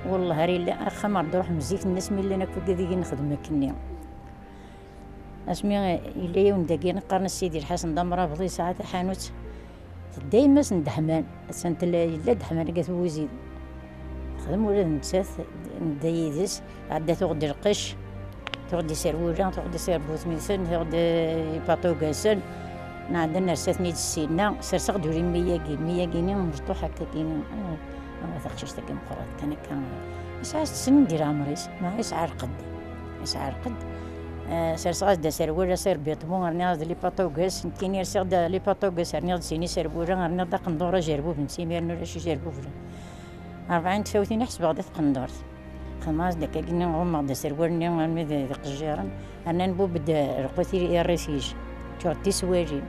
Wellah ar yella axxam ar d-ruḥem zik-nni asmi llan akk wigad i yi-nexdem akkenni. Asmi yella yiwen dagi qqaren-as Sidi Lḥasen d amrabeḍ, yesɛa taḥanut tedda yemma-s n Deḥman, attan tella, yella Deḥman deg At Buzid. Texdem ula d nettat, nedda yid-s, tɛedda tuɣ-d lqecc, tuɣ-d iserwula, tuɣ-d iserbuten-nsen, tuɣ-d ipaṭugasen. Nɛedda nersa-ten-id ssinna, serseɣ-d ul i mmi-yagi, mmi-yagi-ni mecṭuḥ akkagini. Ah, ah, taqcict-agi meqqret kan akka. Yesɛa snin di leɛmer-is, ma yesɛa lqedd. Yesɛa lqedd. Ah, serseɣ-as-d aserwal asirbiṭmu, rniɣ-as-d lipaṭugas, nekkini rsiɣ-d lipaṭugas, rniɣ-d sin iserwula, rniɣ-d aqendur ajerbub, n timiren ulac ijerbuben. Rebɛin tfawtin i ḥesbeɣ di tqendurt. Xedmeɣ-as-d akkagini, ɣummeɣ-d aserwal-nni armi d, d iqejjiren. Rnan bubb-d lqut i, i rrifij. Ččureɣ-d tiswalin.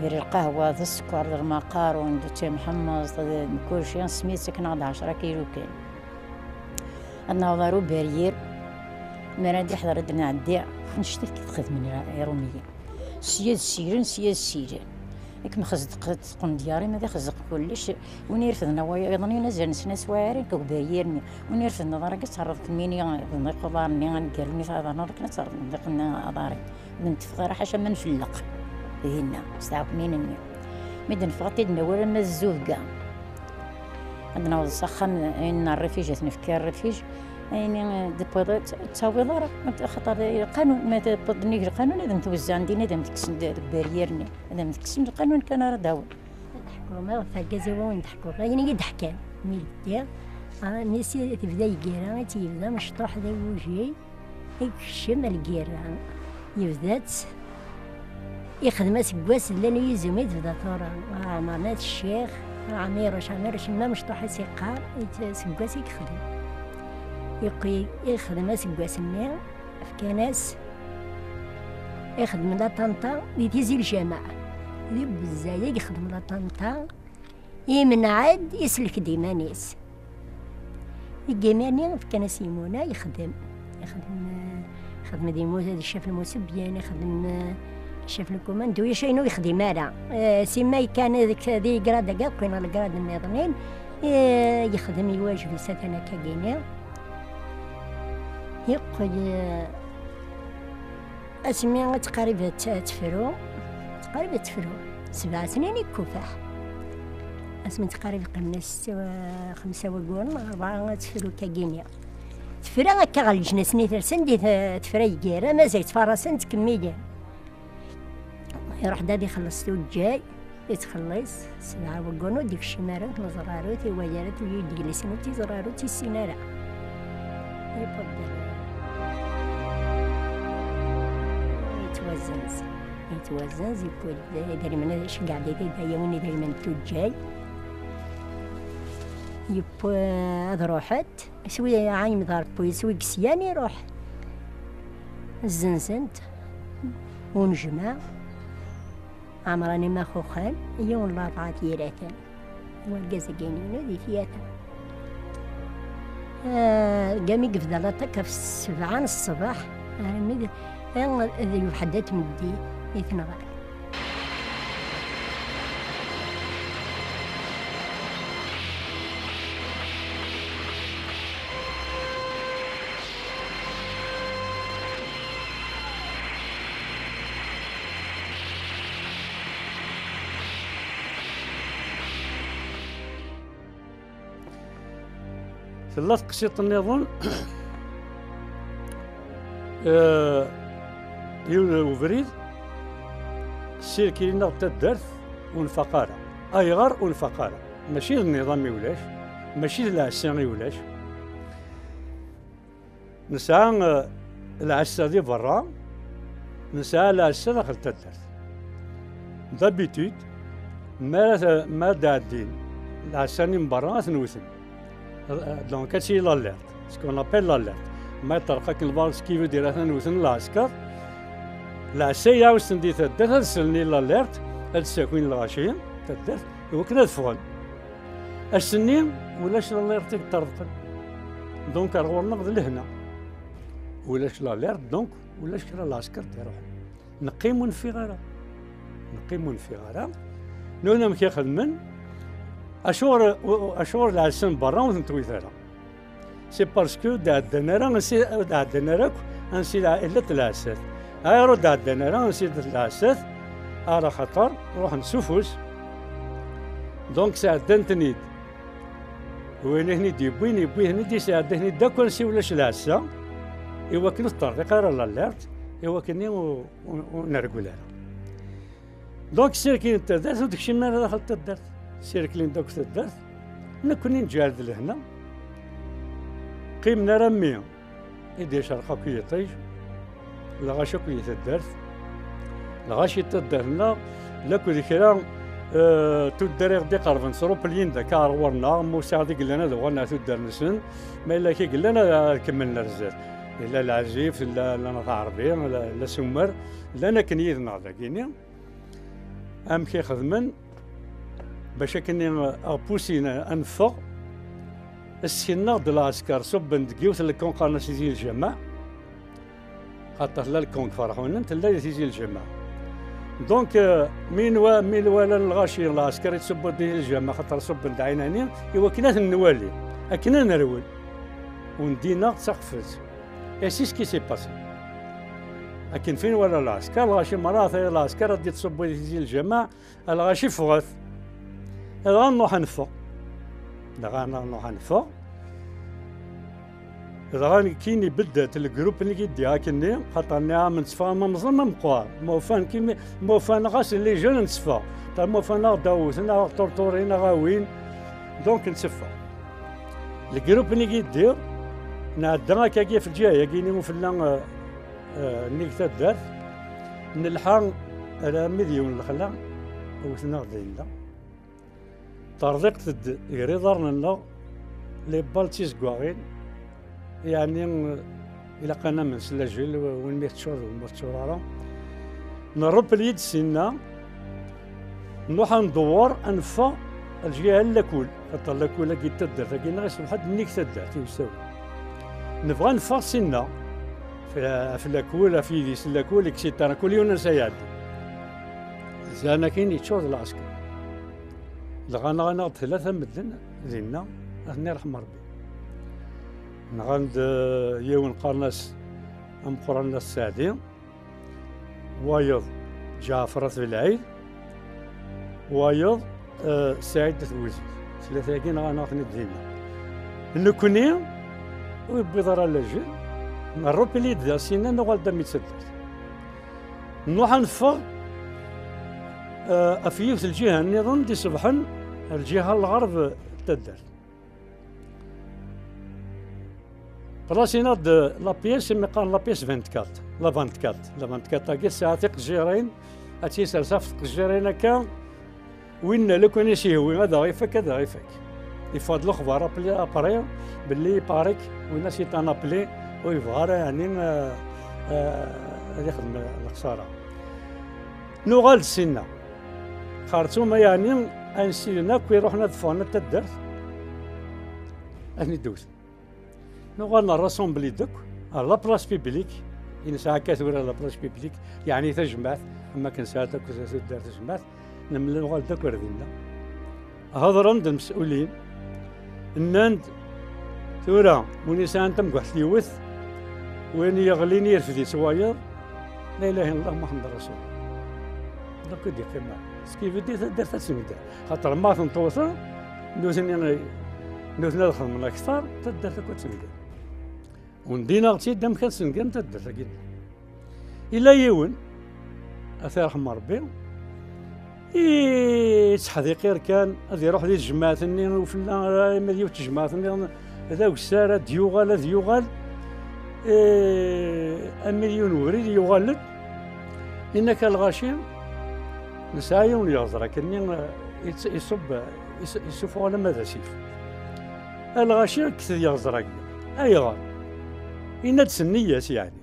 Gar lqahwa, d sskeṛ, d lmaqarun, d timḥemmeẓt, d, d kulci, asmi d-ttaken-aɣ-d ɛecṛa kilu kan. Ad naweḍ ar uberyir. Mi ara d-iḥḍer ad d-nɛeddi, annect-a i t-xedmen Iṛumiyen. Sya d silen, sya d silen. Akken xezdeq tqendyar-im, ad ixezzeq kullec. Win irefden awayeḍ-nni, azal n snat waɛrin, deg uberyir-nni. Win irefden aḍar-agi, ad terreḍ kemmini, d iquḍar-nni, aneggaru-nni, taḍarneḍ akken ad terreḍ ddiq-nni aḍar-im. Ur d-neffeɣ ara ḥaca ma nfelleq dinna, s tɛekmin-nni. Mi d-neffeɣ, ad t-id-nawi alamma d zzubga. Ad naweḍ s axxam, ayen n rrifij, ad t-nefk i rrifij. Ayen d-tewwiḍ, ur t-, ur ttawiḍ ara, axaṭer lqanun, ma tewwiḍ nnig lqanun, ad am-t-wezzɛen din, ad am-t-kksen d-, deg uberyir-nni. Ad am-t-kksen, lqanun kan ara d-awin. Ad ḥkuɣ, ma ɣef argaz-iw ad wen-d-ḥkuɣ. Ayen i yi-d-ḥkan, mi ddiɣ, ah, mi s-, tebda lgirra, i tt-yebda mecṭuḥ d agujil. Ikcem lgirra, yebda-tt, ixdem aseggas, llan yizem i tebda tura, Ɛmer n At Ccix, Ɛmiruc, Ɛmiruc, ma mecṭuḥ i s-iqqar, it-, aseggas i yexdem. Iqi-, ixdem aseggas-nni, fkan-as, ixdem laṭanta di Tizi Lǧameɛ, di Buzzaye i yexdem laṭanta, imneɛ-d, islek-d iman-is. Deg iman-i fkan-as yimuna, yexdem. Yexdem, eh, yexdem di mu-, di ccaf lmusebyen, yexdem, eh, ccaf lkumando, ulac ayen ur yexdim ara. Eh, simma yekkan deg, di grad-agi akk, neɣ legrad nniḍen, eh, yexdem iwajeb-is atan akkagini. Yeqqel, eh, Asmi i ttqarib ad t-, ad tefru, ttqarib ad tefru, sebɛa snin i ikufaḥ. Asmi ttqarib qqimen-as setta wa-, xemsa wagguren, rebɛa ad tefru kagini. Tefra akka ɣer leǧnas-nni tersen di te-, tefra yeggara, mazal ttfarasen ttkemmilen. Iruḥ-d ad ixelleṣ tuǧǧal. Yettxelliṣ, sebɛa wagguren ur d-ikcim ara, ur t-neẓra ara, ur t-iwala ara, ur t-id-yelsin, ur t-iẓra ara, ur t-issin ara. Ibeddel. Yettwazzenz. Yettwazzenz, yewwi-d idrimen, ad iceggeɛ-d idayawin idrimen n tuǧǧal. Yewwi ad ruḥent, iswi ɛayem d Ṛebbi, iswi deg syan iruḥ. Zzenzen-t, unejmaɛ. Ɛemṛan imaxuxen, yiwen laṛebɛa tiraten. Wergaz-agi-inu di tyata. Ah, gami yebda laṭak ɣef ssebɛa n ṣṣbeḥ, armi d, ah, d lweḥda n tmeddit i t-nɣan. Tella teqsiṭ nniḍen. Eh, Yiwen ubrid, ssirkil-nneɣ d taddart, ur nfaq ara. Ayɣer ur nfaq ara? Mačči d nniḍam i ulac, mačči d lɛessa i ulac. Nesɛa, eh, lɛessa di berra, nesɛa lɛessa daxel taddart. D'habitude, mi ara t-, mi ara d-ɛeddin lɛessa-nni n berra, ad ten-wten. Donc, ad tili l'alerte, ce qu'on appelle l'alerte. Ma yeṭṭerq akken lbar, ce qui veut dire atan wten lɛesker. Lɛessa i ɛawsen di taddart, ad slen i l'alerte, ad d-ssakin lɣaci taddart, iwakken ad ffɣen. Ass-nni, ulac l'alerte i yeṭṭerḍqen. Donc, ar ɣur-neɣ d lehna. Ulac l'alerte, donc, ulac kra lɛesker d-iruḥen. Neqqim ur neffiɣ ara. Neqqim ur neffiɣ ara. Nuna amek i xedmen. Acuɣer, acuɣer lɛessa n berra ur ten-twit ara? C'est parce que ur d-ɛeddan ara ansi, ur d-ɛeddan ara akk ansi lɛ-, llant lɛessat. Ayɣer ur d-ɛeddan ara ansi llant lɛessat? Ala xaṭer ruḥen s ufus. Donc, sɛeddan-ten-id. Win i ten-id-yewwin, yewwi-ten-id, yesɛedda-ten-id akk ansi ulac lɛessa, i wakken ur teṭṭerḍiq ara l'alerte, i wakken ur, ur, ur nergel ara. Donc, ssirkil n taddart ur d-kcimen ara daxel taddart. Ssirklen-d akk taddart, nekkni neǧǧa-d lehna. Qqimen armi i d-icerq akk yiṭij, lɣaci akk di taddart. Lɣaci n taddart-nneɣ, lakked kra, eh, tuddar i ɣ-d-iqerben s rupelyin d akka ar ɣur-neɣ, ma ur sɛiɣ d i yellan ad uɣalen ar tuddar-nsen, ma yella kra i yellan ad, ad kemmlen ar zdat. Yella Lɛezrif, yella, yella At Ɛerbi, yella, yella Summer, llan akken yid-neɣ dagini. Amek i xedmen? Bac akken i aɣ-pussin ad neffeɣ, skin-aɣ-d lɛesker, ṣubben deg yiwet n lkun qqaren-as Tizi Lǧameɛ, xaṭer tella lkun deg Ferḥunen, tella di Tizi Lǧameɛ. Donc, euh, mi nwa-, mi nwala lɣaci, lɛesker yettṣubbu-d Tizi Lǧameɛ, xaṭer ṣubben-d ɛinani, i wakken ad ten-nwali, akken ad nerwel. Undin-aɣ d taqeffet. Et c'est ce qui s'est passé. Akken fin nwala lɛesker, lɣaci merra, ata lɛesker ad d-yettṣubbu di Tizi Lǧameɛ, lɣaci ffɣet. Dɣa nruḥ ad neffeɣ. Dɣa nruḥ ad neffeɣ. Dɣa nekkini beddat lgrup-nni i d-iɣ akkenni, xaṭer nniɣ-am netteffeɣ am amẓan am meqqar. Ma ufan kimi, ma ufan ɣas les jeunes netteffeɣ. Ta ma ufan aɣ-d awten, aɣ-ṭurṭurin, aɣ-awin. Donc netteffeɣ. Lgrup-nni i d-iɣ, nɛedda akkagi ɣef lǧiha-yagi-ni ufella, eh, eh, nnig taddart, nelḥa armi d yiwen lexla, wten-aɣ-d dinna. Terḍiqt-d gar iḍarren-nneɣ, les balles d tizeggaɣin, yeɛni, eh, ilaq ad namen s lajel, win mi teččur d win ur teččur ara. Nrupel-iyi-d sinna, nruḥ ad ndewwer, ad neffeɣ lǧiha n lakul. Xaṭer lakul-agi n taddart-agi-nneɣ iṣbeḥ-d nnig taddart, i usawen. Nebɣa ad neffeɣ sinna, f-, ɣef lakul, ɣef yidis n lakul, et cetera. Kul yiwen ansa iɛeddi. Zan akin yeččur d lɛesker. Dɣa nɣan-aɣ-d tlata medden dinna, ad ten-iṛḥem Ṛebbi. Nɣan-d, eh, yiwen qqaren-as ameqqran n At Saɛdi, wayeḍ Ǧaɛfer At Belɛid, wayeḍ, eh, Saɛid At Buzid. Tlata-agi nɣan-aɣ-ten-id dinna. Nekkni, ur yewwiḍ ara lajel, nrupili-d da sinna, nuɣal-d am ittaddat. Nruḥ ad neffeɣ, eh, ɣef yiwet lǧiha nniḍen d-iṣebḥen, lǧiha n lɣerb n taddart. Plasinaɣ-d la pièce, imi qqaren la pièce vingt-quatre, la vingt-quatre. La vingt-quatre-agi tesɛa tiqejjirin, ad tt-yessers ɣef tqejjirin akka, winna lukan i s-yehwi ad aɣ-ifak, ad aɣ-ifak. Yeffeɣ-d lexbar apli-, après, belli Parik, winna c'est un appelé, ur yebɣa ara, yeɛni, eh, eh, ad ixdem lexsara. Nuɣal-d sinna. Xerṣum, yeɛni, ansi-, akk iruḥen ad ffɣen ar taddart, ad ten-id-wten. Nuɣal nrassembli-d akk ar la place publique, i nesɛa akka tura la place publique, yeɛni tajmaɛt, am akken nesɛa akk taddart tajmaɛt, nemlal nuɣal-d akk ar dinna. Hedren-d lmes'ulin, nnan-d, tura, win yesɛan tamguḥt yiwet, win yeɣlin irfed-itt wayeḍ, la ilaha illallah Muḥemmed Rasul. Donc i d-yeqqim. Ce qui veut dire taddart ad tengel. Xaṭer ma ten-tewteḍ, nutni, nutni ad xedmen akter, taddart akk ad tengel. Undin-aɣ-tt-id amek ad tengel taddart-agi. Yella yiwen, ad t-yerḥem Ṛebbi, yettḥdiqir kan, ad iruḥ di tejmaɛt-nni, ufella ara imi d yiwet tejmaɛt-nniḍen, d awessar, ad d-yuɣal, ad yuɣal, eh, armi d yiwen ubrid yuɣal-d, yenna-k a lɣaci, nesɛa yiwen yeɣẓer akkenni, eh, yett-, iṣubb, eh, is-, isuffeɣ alamma d asif. A lɣaci, kktet yeɣẓer-agi. Ayɣer? Yenna-d s nneyya-s, yeɛni.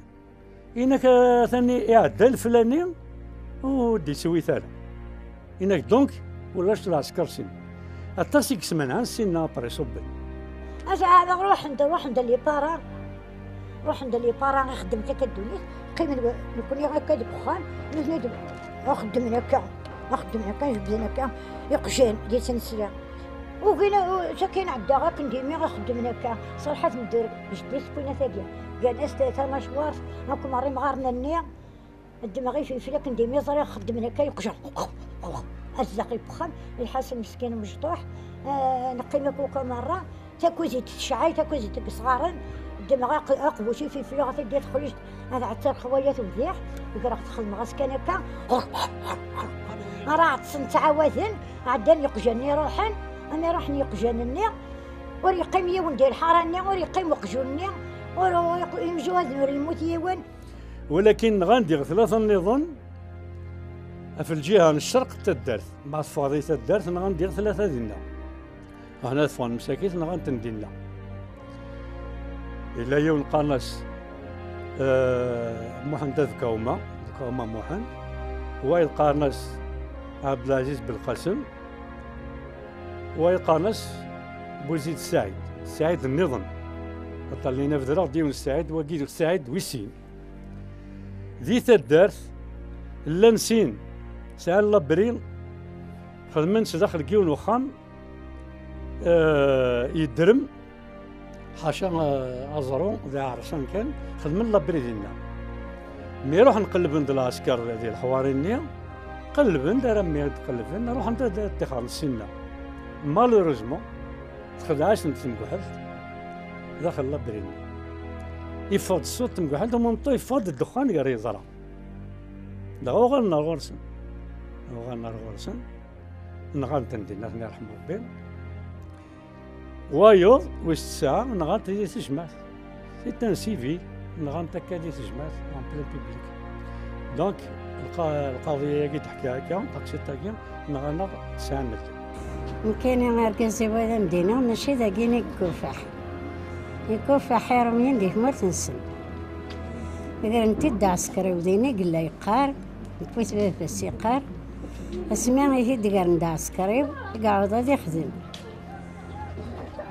Inak atan iɛedda leflani ur d-ittewwit ara. Inak donc, ulac lɛesker sin. Aṭas i yesmenɛen sin-nneɣ après ṣubben. Asaɛa ruḥen-d, ruḥen-d les parents. Ruḥen-d les parents, ixeddem akka ddunit. Qqimen nekkni akka deg uxxam, nutni d-, xeddmen akka. Xeddmen akka, jebden akka. Iqjan di tnesla. Ugin, sakin ɛeddaɣ akken d imi ixeddmen akka. Ṣerḥat medden, jeddi tewwin tagi. Gan-as ta-, tamacwart, akk merra imɣaren-nni. Ddmeɣ ififel akken d imi ẓriɣ xeddmen akka yeqjer. Azdeq yewxem, lḥasen meskin mecṭuḥ. Ah, neqqim akk uqa merra. Takuzit tecɛay, takuzit deg isɣaren. Ddmeɣ aq-, aqbuc ififel ɣef id texlict. Ad ɛetter xwayat udiḥ. Greɣ txedmeɣ-as kan akka. Ara ɛeṭsen ttɛawaden, ɛeddan yeqjan-nni ruḥen. Ami ruḥen yeqjan-nni, ur yeqqim yiwen di lḥara-nni, ur yeqqim uqjun-nni, ur, ur, imjuhaden ur yemmut yiwen. Walakin nɣan diɣ tlata nniḍen ɣef lǧiha n ccerq n taddart. Ma teffɣeḍ i taddart, nɣan diɣ tlata dinna. Hna teffɣen msakit, nɣan-ten dinna. Yella yiwen qqaren-as, eh, Muḥend Adkawma, Adkawma Muḥend. Wayeḍ qqaren-as Ɛebdelaziz Belqasem. Wayeḍ qqaren-as Buzid Saɛid, Saɛid nniḍen. Aṭṭalin abedreɣ d yiwen Saɛid, wagi d Saɛid wis sin. Di taddart, llan sin, sɛan labri, xedmen sdaxel n yiwen uxxam, eh, yedrem, ḥaca, eh, aẓru, d aɛersan kan, xedmen labri dinna. Mi ruḥen qellben-d lɛesker di leḥwari-nni, qellben-d, armi d-qellben, ruḥen-d ad ṭṭixren sinna. Malheureusement, txedɛ-asen-d temguḥelt daxel labri-nni. Yeffeɣ-d ṣṣut temguḥelt, umeṭṭu yeffeɣ-d ddexxan gar yeẓra. Dɣa uɣalen ar ɣur-sen. Uɣalen ar ɣur-sen. Nɣan-ten dinna, ad ten-yerḥem Rebbi. Wayeḍ, wis tesɛa, nɣan-t di tejmaɛt. C'est un civil, nɣan-t akka di tejmaɛt, en plein public. Donc, lqa-, lqaḍi-agi d-ḥkiɣ akka, taqsiṭ-agi, nɣan-aɣ tesɛa medden. Nekkini argaz-iw ad am-d-iniɣ, mačči dagini i yekkufaḥ. Yekkufaḥ Iṛumyen di tmurt-nsen. Gren-t-id d aɛsekriw din i yella yeqqar, yewwi-t baba-s yeqqar, asmi i t-id-gren d aɛsekriw, i yeɛreḍ ad ixdem.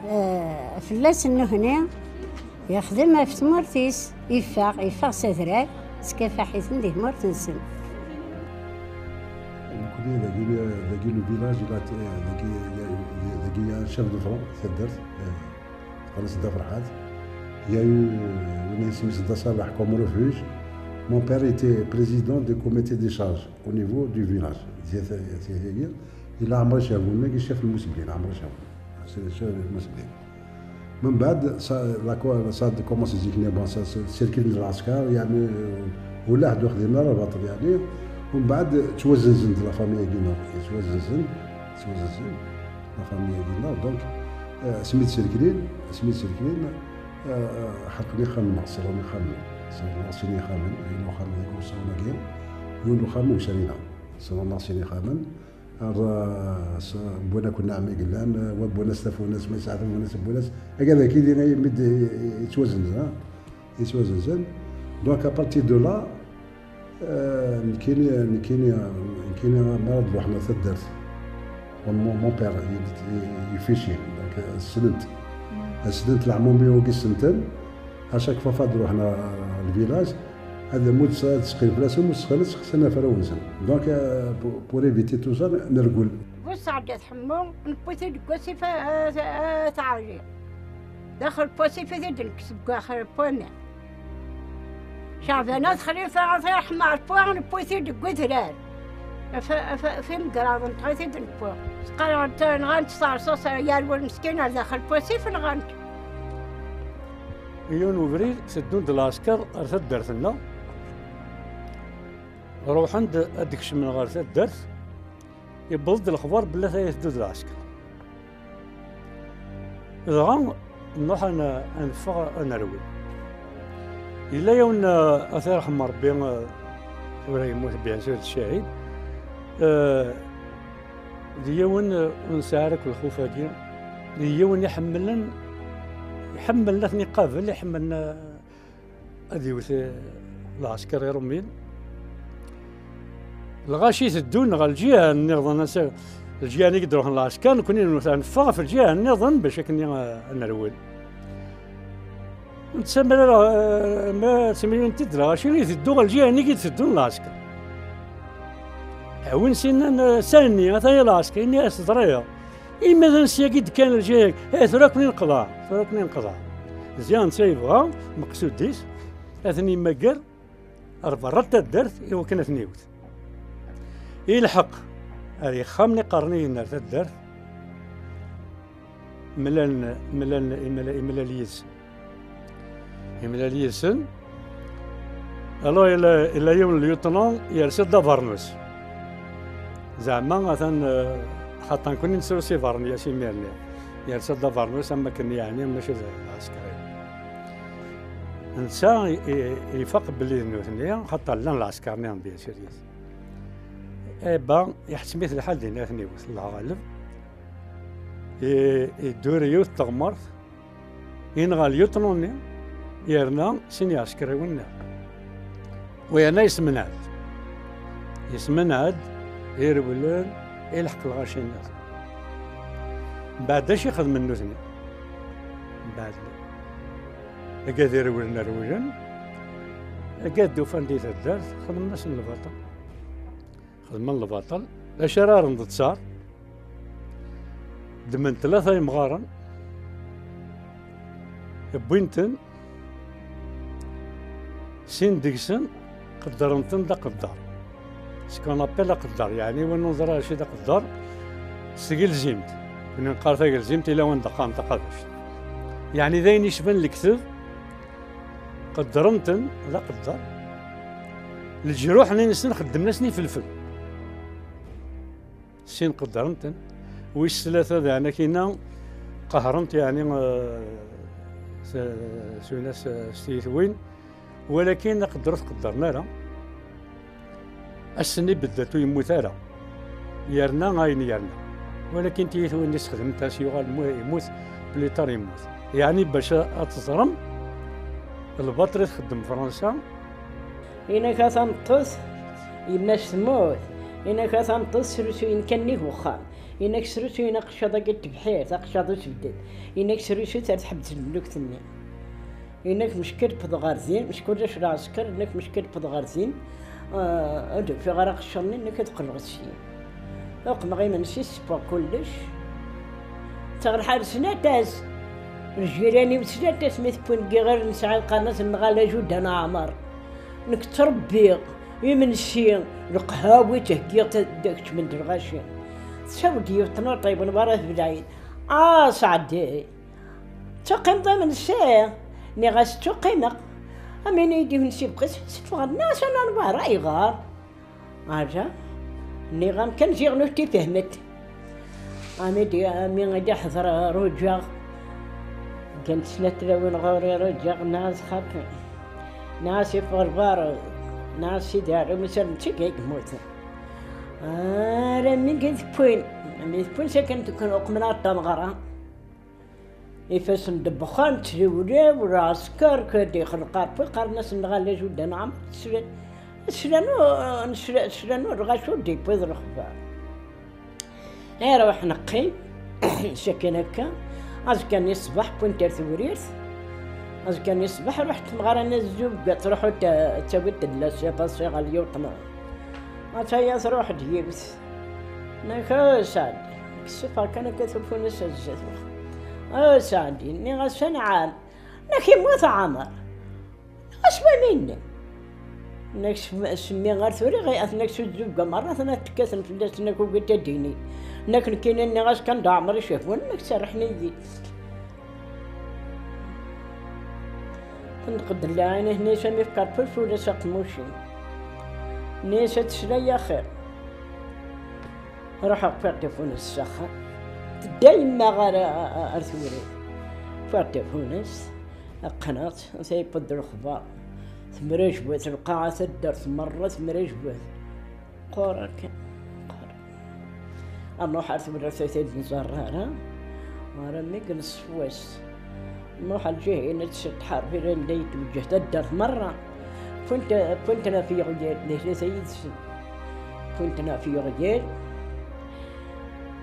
Eh, fell-as nnuhni, yexdem ɣef tmurt-is, yeffeɣ, yeffeɣ s adrar, skafaḥ-iten di tmurt-nsen. Nekkni dagi, dagi le village, il a été, dagi, dagi, dagi, il y a un chef de front, taddart, eh, qqaren-as Dda Ferḥat. Il y a eu, win isem-is Dda Ṣaleḥ comme refuge. Mon père était président du comité des charges au niveau du village. Yella Ɛmer Cahoun, magi chef n lmusbin, Ɛmer Cahoun. C'est le chef n lmusbin. Min baɛd, ça, la co-, ça a commencé zik-nni, bon, ça, ça, circuit n lɛesker, yeɛni, euh, ula ḥedd ur xdimen ara baṭel, yeɛni. Min baɛd, ttwazenzen-d la famille-agi-nneɣ, ttwazenzen, ttwazenzen, la famille-agi-nneɣ. Donc, euh, asmi d-serklen, asmi d-serklen, euh, ḥerqen ixxamen-nneɣ, ṣerren ixxamen, ṣerren sin ixxamen, yiwen uxxam deg usawen-agi, yiwen uxxam i ucrina, ṣerren sin ixxamen. Ar, s-, wwin akk nneɛma i yellan, wa wwin-as tafunast, ma yesɛa tafunast wwin-as. Akka d akidi ay mi d-, yettwazenzen, ha? Yettwazenzen. Donc, à partir de là, euh, nekkini, nekkini, nekkini mi ara d-ruḥen ɣer taddart. Mon, mon père, il, il, il fait chier. Donc, euh, ssnen-t. Ssnen-t leɛmumi-agi ssnen-ten. À chaque fois, fad ruḥen ɣer lvilaj, ad amud ad tseqqil fell-asen, ur seqqin, ad sexsen afrawen-nsen. Donc, euh, pour, pour éviter tout ça, nergel. Bu Sɛeddat Ḥemmu, newwi-t-id deg wasif a, a, a, Taɛli. Daxel n wasif i t-id-nekkes deg axir n waman. Caɛban At Xlifa, ad t-yerḥem Ṛebbi, newwi-t-id deg wedrar. F-, f-, f imegraḍ n tɣitin n Puṛ. Qqareɣ-d nɣan-t s terṣaṣ, yerwel meskin ar daxel n wasif, nɣan-t. Yiwen ubrid, teddun-d lɛesker ar taddart-nneɣ. Ruḥen-d ad d-kecmen ɣer taddart, yewweḍ-d lexbar belli ata iteddu-d lɛesker. Dɣa nruḥ ad n-, ad neffeɣ ad nerwel. Yella yiwen, eh, ad t-yerḥem Rebbi, eh, tura yemmut, bien sûr, d ccahid. Eh, d yiwen, eh, ur nesɛi ara akk lxuf-agi. D yiwen iḥemmlen, iḥemmel ad ten-iqabel, iḥemmel, eh, ad iwet, eh, lɛesker iṛumyen. Lɣaci teddun ɣer lǧiha nniḍen, as-, lǧiha-nni i d-ruḥen lɛesker, nekkni neffeɣ ɣef lǧiha nniḍen bac akken, eh, ad nerwel. Netta mi ara, eh, ma ttemlilin-t-id lɣaci, iteddu ɣer lǧiha-nni i d-teddun lɛesker. Ɛwin s-innan, eh, "Sani, ata-ya lɛesker." Ini-as, "Ẓriɣ. Imi d ansi-agi d-kkan lǧiha-agi, eh, tura ad ken-inqeḍɛen, tura ad ken-inqeḍɛen." Ziɣ netta yebɣa, meqsud-is, ad ten-yemmager ar berra n taddart iwakken ad ten-iwet. Ilḥeq ar yexxamen iqerniyen ar taddart, mlalen, mlalen, imla-, imlal yid-sen. Imlal yid-sen. Alors, ila, ila yiwen lyutnan yersa-d abarnus. Zeɛma atan, eh, xaṭer nekkni nettru s ibarnyas imir-nni. Yersa-d abarnus am wakken yeɛni mačči d lɛesker. Netta i, i, ifaq belli d nutni, xaṭer llan lɛesker-nniḍen, bien sûr, yid-s. Eh ben, iḥettem-it lḥal dinna ad ten-iwet, Llah ɣaleb. I, iddur yiwet teɣmert, yenɣa lyutnu-nni, yerna sin iɛsekriwen-nni. U yerna yesmenɛed. Yesmenɛed, irewlen, ilḥeq lɣaci-nni. Mbeɛd acu i xedmen nutni? Mbeɛd, agad irewlen rewlen, agad d-ufan di taddart, xedmen-asen lbaṭel. Xedmen lbaṭel. D acu ara rren d ttṣar? Ddmen tlata yemɣaren, wwin-ten, sin deg-sen qeddren-ten d aqedder. Ce qu'on appelle aqedder, yeɛni win ur neẓri acu d aqedder, s tgelzimt. Win neqqar tagelzimt, ila wanda qqaren taqabact. Yeɛni d ayen yecban lekteb, qeddren-ten d aqedder. Leǧruḥ-nni-nsen xeddmen-asen ifelfel. Sin qeddren-ten. Wis tlata daɛna kina qehren-t, yeɛni, eh, s, s, s, s tiyitwin. Walakin aqedder ur t-qeddren ara. Ass-nni beddat ur yemmut ara. Yerna ayen yerna. Walakin tiyitwin-nni sxedment-as, yuɣal mu-, yemmut, plus tard yemmut. Yeɛni bac a-, ad teẓrem lbaṭel i txeddem Fransa. Inak a tameṭṭut, yemma-s temmut. Inak a tameṭṭut, srusuyen kan nnig wexxam. Inak srusuyen aqeccaḍ-agi n tebḥirt, aqeccaḍ usebded. Inak srusut ar tḥebbes lmelukt-nni. Inak meckelped ɣer din, mecku ulac lɛesker, inak meckelped ɣer din. Ah, ur d-ufiɣ ara aqeccaḍ-nni, inak ad qqleɣ syin. Uqmeɣ imensi, ssewweɣ kullec. Ttaɣ lḥal snat-as. Ljiran-iw snat-as mi tewwin deg iɣil nesɛa lqanat-nneɣ ala Juda n Ɛmer. Nekk ttṛebbiɣ imensi, leqhawi ttheggiɣ ta-, da keččmen-d lɣaci. Tessawel-d yiwet n uṭibel wara teblayin. Ah, Saɛdi! Tuqimeḍ imensi? Nniɣ-as ttuqimeɣ. Am ini-yi-d imensi bɣiɣ-t, seffɣen-as aman wara, ayɣer? Ala, nniɣ-am kan ziɣ ur t-ifehmet. Ami d-, ami i d-iḥḍer ruǧaɣ, ggant snat tlawin ɣur-i ruǧaɣ, nniɣ-as xaṭi. Nniɣ-as iffeɣ lbar, nniɣ-as sidi ɛli musa d netta i yemmuten. Armi i tewwin, mi tewwin sakin tukken uqmen ɣer tameɣra. Ifassen n ddebxan, ttliwliw, lɛesker, kad ixelq ɣef wi qqaren-asen lɣalla Juda n Ɛmer, slan, slan, slan, slan, lɣaci ur d-yewwiḍ lexbar. Iruḥ neqqim, sakin akka, azekka-nni ṣṣbeḥ wwin-t ar tewrirt, azekka-nni ṣṣbeḥ ruḥ tmeɣra n Zubga, truḥ ad ta-, ad tawi-d la sépassé ɣer Lyuṭna. Ataya truḥ-d yiwet. Nniɣ-as, a Saɛdi, kkes iferkan akka tufun-as ar zdat wexxam. A Saɛdi, nniɣ-as, anɛam. Nniɣ-as, yemmut Ɛmer. Nniɣ-as, wami-nni? Nniɣ-as, s-, semmi ar tura, atnak s Zubga merra, atnak tekkaten fell-as, nniɣ-as, ugint ad d-ini. Nniɣ-as, nekkini nniɣ-as kan d Ɛmer i cehhun, nniɣ-as, serrḥen-iyi-d. Tenṭeq-d lɛin-is, nniɣ-as, am ifker fulful-as aqemmuc-im. Nniɣ-as ad teslay axir. Ruḥeɣ ffiɣ tafunast s axxam. Tedda yemma ɣer, ɣer tewrirt. Ffiɣ tafunast, qqneɣ-tt, tayewweḍ-d lexbar. Temrejbet lqaɛa, taddart merra temrejbet. Qquren kan, qquren. Nruḥ ar tewrirt ur t-id-nẓerr ara, armi i ineṣṣef wass. Nruḥ ar lǧiha-ina tsetḥar, anda i d-twejjeh taddart merra. Wwin-t, wwin-t ɣef yiɣyal, d tlata yid-sen. Wwin-t ɣef yiɣyal,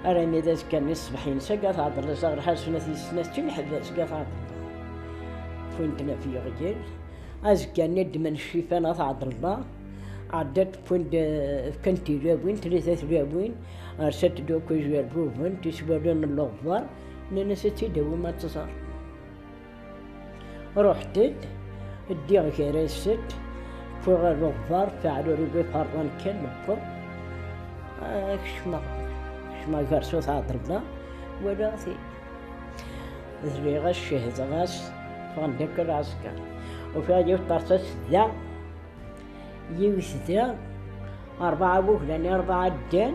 armi d azekka-nni ṣṣbeḥ-ines, aga tɛeṭṭel, ẓer ḥasen at yesnat, d timeḥbas, aga tɛeṭṭel. Wwin-t ɣef yiɣyal, azekka-nni ddmen ccifan at ɛeṭṭel, ɛeddan wwin-d, fkan tilawin, tlata tlawin, rsant-d akk ijerbuben, tiswalin n leɣbar, nnan-as ad tt-id-awim ad tẓer. Ruḥet-d, ddiɣ gar-asent, wwiɣ ɣer uɣbar, faɛluri bu iferḍan kan, newweḍ. Ah, kecmeɣ, kecmeɣ gar sut ɛeḍrella, walaɣ-t-id. Zriɣ-as, cehdeɣ-as, ffɣen-d akka lɛesker. Ufiɣ yiwet terṣaṣt da, yiwet da, rebɛa wuglan, rebɛa ddan.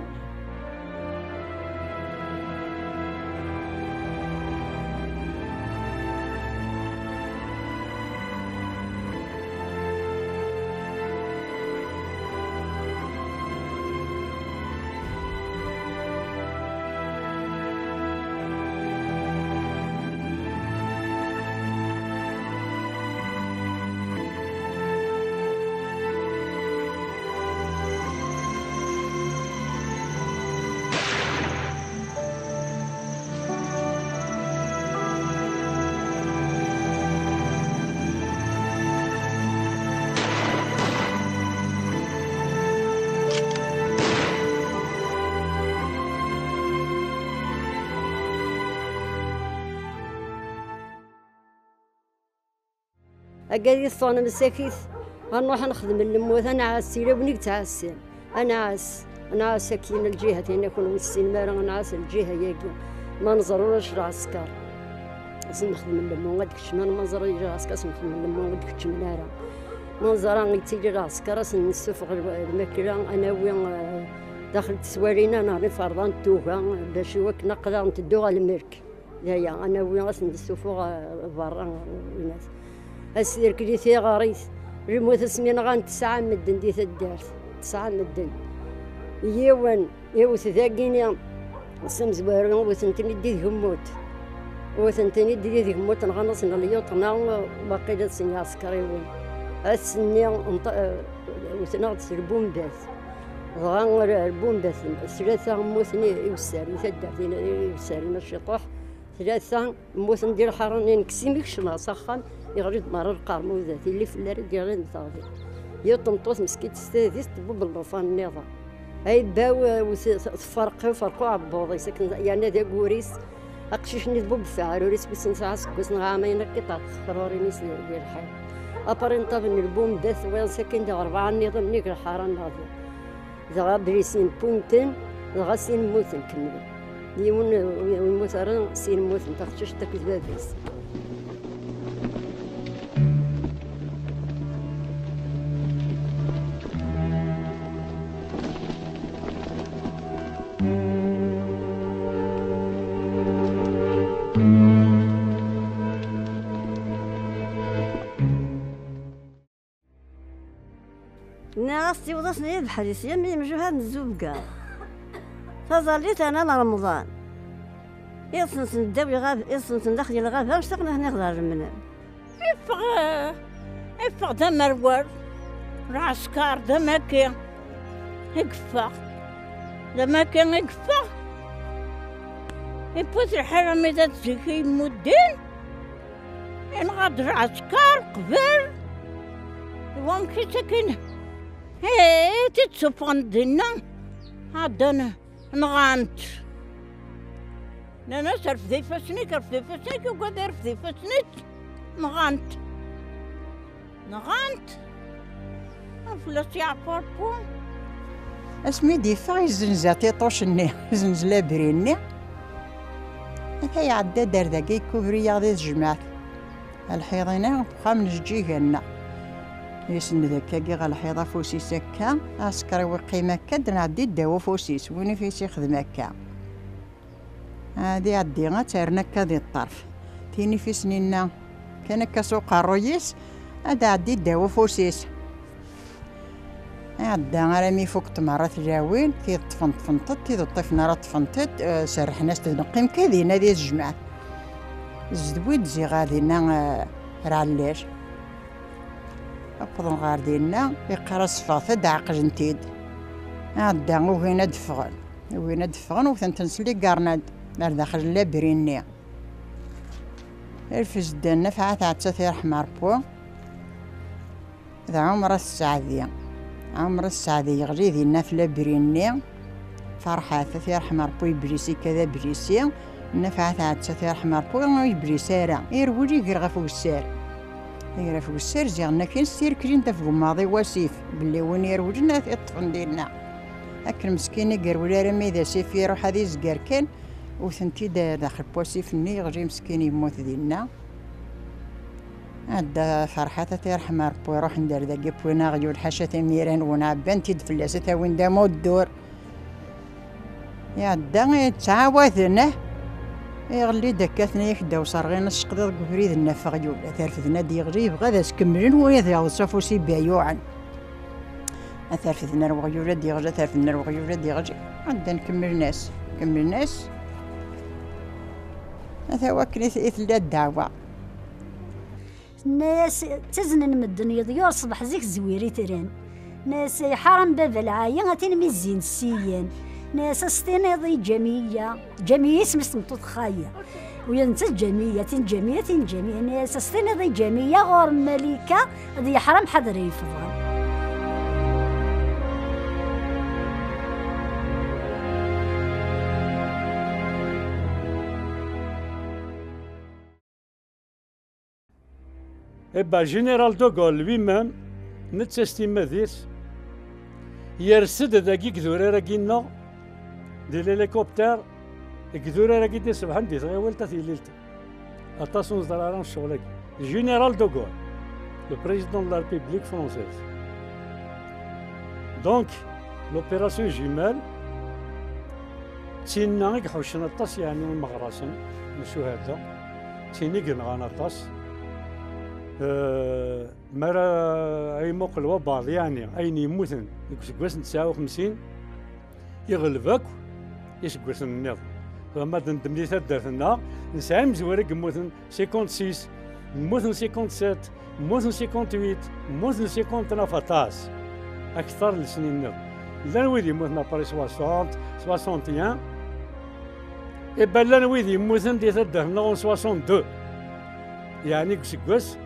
Agad i teṭṭunem sakit, ad nruḥ ad nexdem lemmut, ad nɛass ila win i yettɛassan. Ad nɛass, ad nɛass akkin lǧiha-tina, kunwi tessinem ara, ad nɛass lǧiha-yagi. Ma nẓer ulac lɛesker, ad sen-nexdem lemmut, ad d-kecmen, ma nẓer ulac lɛesker, ad sen-nexdem lemmut, ad d-kecmen ara. Ma nẓer yettili lɛesker, ad sen-nessufeɣ lmakla, ad nawi, eh, daxel teswalin-a neɣ iferḍan n tuga, bac i wakken aql-aɣ nteddu ɣer lmelk. D aya, ad nawi, ad sen-d-ssuffuɣ, eh, berra, eh, winat. Ad sderkli tiɣrit, lmut asmi nɣan tesɛa medden di taddart, tesɛa medden. Yiwen, iwet dagini, s amezwaru, wten-ten-id di tgemmut. Wten-ten-id di tgemmut, nɣan-asen liyuṭna, waqila d sin iɛsekriwen. Ass-nni, nṭ-, eh, wten-aɣ-d s lbumbat. Dɣa lbumbat, tlata mmuten i, i wessar, i taddart, i, i wessar, i Maciṭuḥ. Tlata mmuten di lḥara-nni, nekk s imi kecmeɣ s axxam, yeɣli-d merra lqermud, tili fell-ar i d-yeɣlin d teɣdi. Yiwet tmeṭṭut meskint s tadist tbubb llufan nniḍen. Ay baw, eh, wet-, tferq, tferq uɛebbuḍ-is akken, yerna d aggur-is, aqcic-nni tbubb f aɛrur-is wis nesɛa aseggas neɣ ɛamayen akka, yeṭṭerḍeq teqrurin-is di, di lḥiḍ. Aprinṭab n lbumbat, wayeḍ sakin d rebɛa nniḍen nnig lḥara-nneɣ din. Dɣa bli sin mmuten, dɣa sin mmuten kemmlen. Yiwen ur yemmut ara, sin mmuten, taqcict akked baba-s. Nniɣ-as tiweḍ-asen i lebḥer-is, yam imjuhad n zzubga. Taẓallit ana n Remḍan. Iḍes-nsen ddaw iɣab-, iḍes-nsen daxel ilɣaba, ctaqen ad ten-iɣder lemnam. Iffeɣ, iffeɣ d amerwal. Lɛesker d amaki i yeffeɣ. D amaki i yeffeɣ. Iwwet lḥal armi d at zik i yemmuddin. Yenɣa-d lɛesker qbel. Iwamek i sakin, eh, i t-id-suffɣen dinna. Ɛeddan nɣan-t. Nnan-as: "Rfed ifassen-ik, rfed ifassen-ik." Yugad irfed ifassen-is, nɣan-t. Nɣan-t. Fell-as yeɛfa Ṛebbi. Asmi d-yeffeɣ, yezzenz atiṭuc-nni, yezzenz labri-nni. Ata iɛedda-d ar dagi, yekubri-yaɣ di tejmaɛt. Lḥiḍ-ina, uxxam n Jeǧǧiga-nneɣ. Isenned akkagi ɣer lḥiḍ afus-is akka, aɛsekriw iqqim akka, ad nɛeddi ddaw ufus-is, win i t-ixdem akka. Ad iɛeddi, ad terna akka di ṭṭerf. Tin ifisnin-nna kan akka s uqerruy-is, ad iɛeddi ddaw ufus-is. Iɛedda armi ifuk-t merra tlawin, tid ṭṭfent ṭṭfent-t, tid ur ṭṭifen ara ṭṭfent-t, eh, serrḥen-as-d neqqim kan dinna di tejmaɛt. Zedwi-d ziɣ ɣer dinna, eh, ar ɛellal. Wwḍen ɣer dinna, iqqar-as ffɣet-d, ɛeqlen-t-id. Iɛedda ugin ad d-ffɣen. Ugin ad d-ffɣen, wten-ten s ligarnad ar daxel n labri-nni. Rfed-d Nafɛa Tɛettat, irḥem Ṛebbi, d Ɛumṛa Sseɛdi. Ɛumṛa Sseɛdi yeɣli dinna f labri-nni. Ferḥat, ad t-yerḥem Ṛebbi, iblisi akka d ablisi. Nafɛa Tɛettat, ad t-yerḥem Ṛebbi, ur yeblis ara. Irwel iger ɣef wessar. Iger ɣef wessar, ziɣen akin s tirkelin taf gemmaḍ i wasif, belli win irewlen ad t-iṭṭfen dinna. Akken meskin i yerwel armi d asif, iruḥ ad izger kan, wten-t-id daxel n wasif-nni, yeɣli meskin yemmut dinna. Ɛedda Ferḥat, ad t-yerḥem Ṛebbi, ruḥen-d ar dagi, wwin aɣyul, ḥaca timira-nwen, ɛebban-t-id fell-as, ad t-awin d amuddur. Iɛedda, ttɛawaden, eh? Iɣelli-d akka, tenna-yak ddaw serɣin, ad tseqdiḍ deg ubrid n Nna Feɣyul. Ad t-refden ad d-yeɣli, yebɣa ad as-kemmlen, win ad yaweḍ s afus ibayuɛen. Ad t-refden ar weɣyul ad d-yeɣli, ad t-refden ar weɣyul ad d-yeɣli. Ɛeddan kemmlen-as, kemmlen-as. Ata wakken i t-, i tella ddeɛwa. Tenna-yas, ttaznen medden yeḍyur ṣṣbeḥ zik zwir itran. Tenna-yas, ay ḥaram baba lɛaya, a tin mi zzin ssiyen. Tenna-yas, a s-tiniḍ i Ǧamiya. Ǧamiya isem-is tmeṭṭut xaya. U ya netta Ǧamiya, tin Ǧamiya, tin Ǧamiya. Tenna-yas, a s-tiniḍ i Ǧamiya ɣur Malika, ad yeḥram ḥader yefḍan. Eh ben, Général de Gaulle lui-même, netta s timmad-is, yers-d dagi deg idurar-agi-nneɣ, di l'hélicoptère, deg idurar-agi d-iṣebḥen di tɣiwalt At Yililt. Aṭas ur neẓri ara ccɣel-agi. Général de Gaulle, le président de la République française. Donc, l'opération Jumelle, d tinna i iḥuccen aṭas, yeɛni, imeɣrasen n ccuhada, d tin i yenɣan aṭas. Euh, mi ara imuqel wabeɛḍ, yeɛni, ayen yemmuten deg useggas n tesɛa u xemsin, iɣleb akk iseggasen nniḍen. Tura ma d-neddem di taddart-nneɣ, nesɛa imezwura i yemmuten cinquante-six, mmuten cinquante-sept, mmuten cinquante-huit, mmuten cinquante-neuf, aṭas. Akteṛ n lesnin nniḍen. Llan wid yemmuten après soixante, soixante et un. Eh ben, llan wid yemmuten di taddart-nneɣ en soixante-deux. Yeɛni deg useggas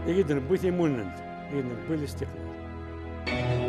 i d-newwi timunent, i d-newwi listiqlal.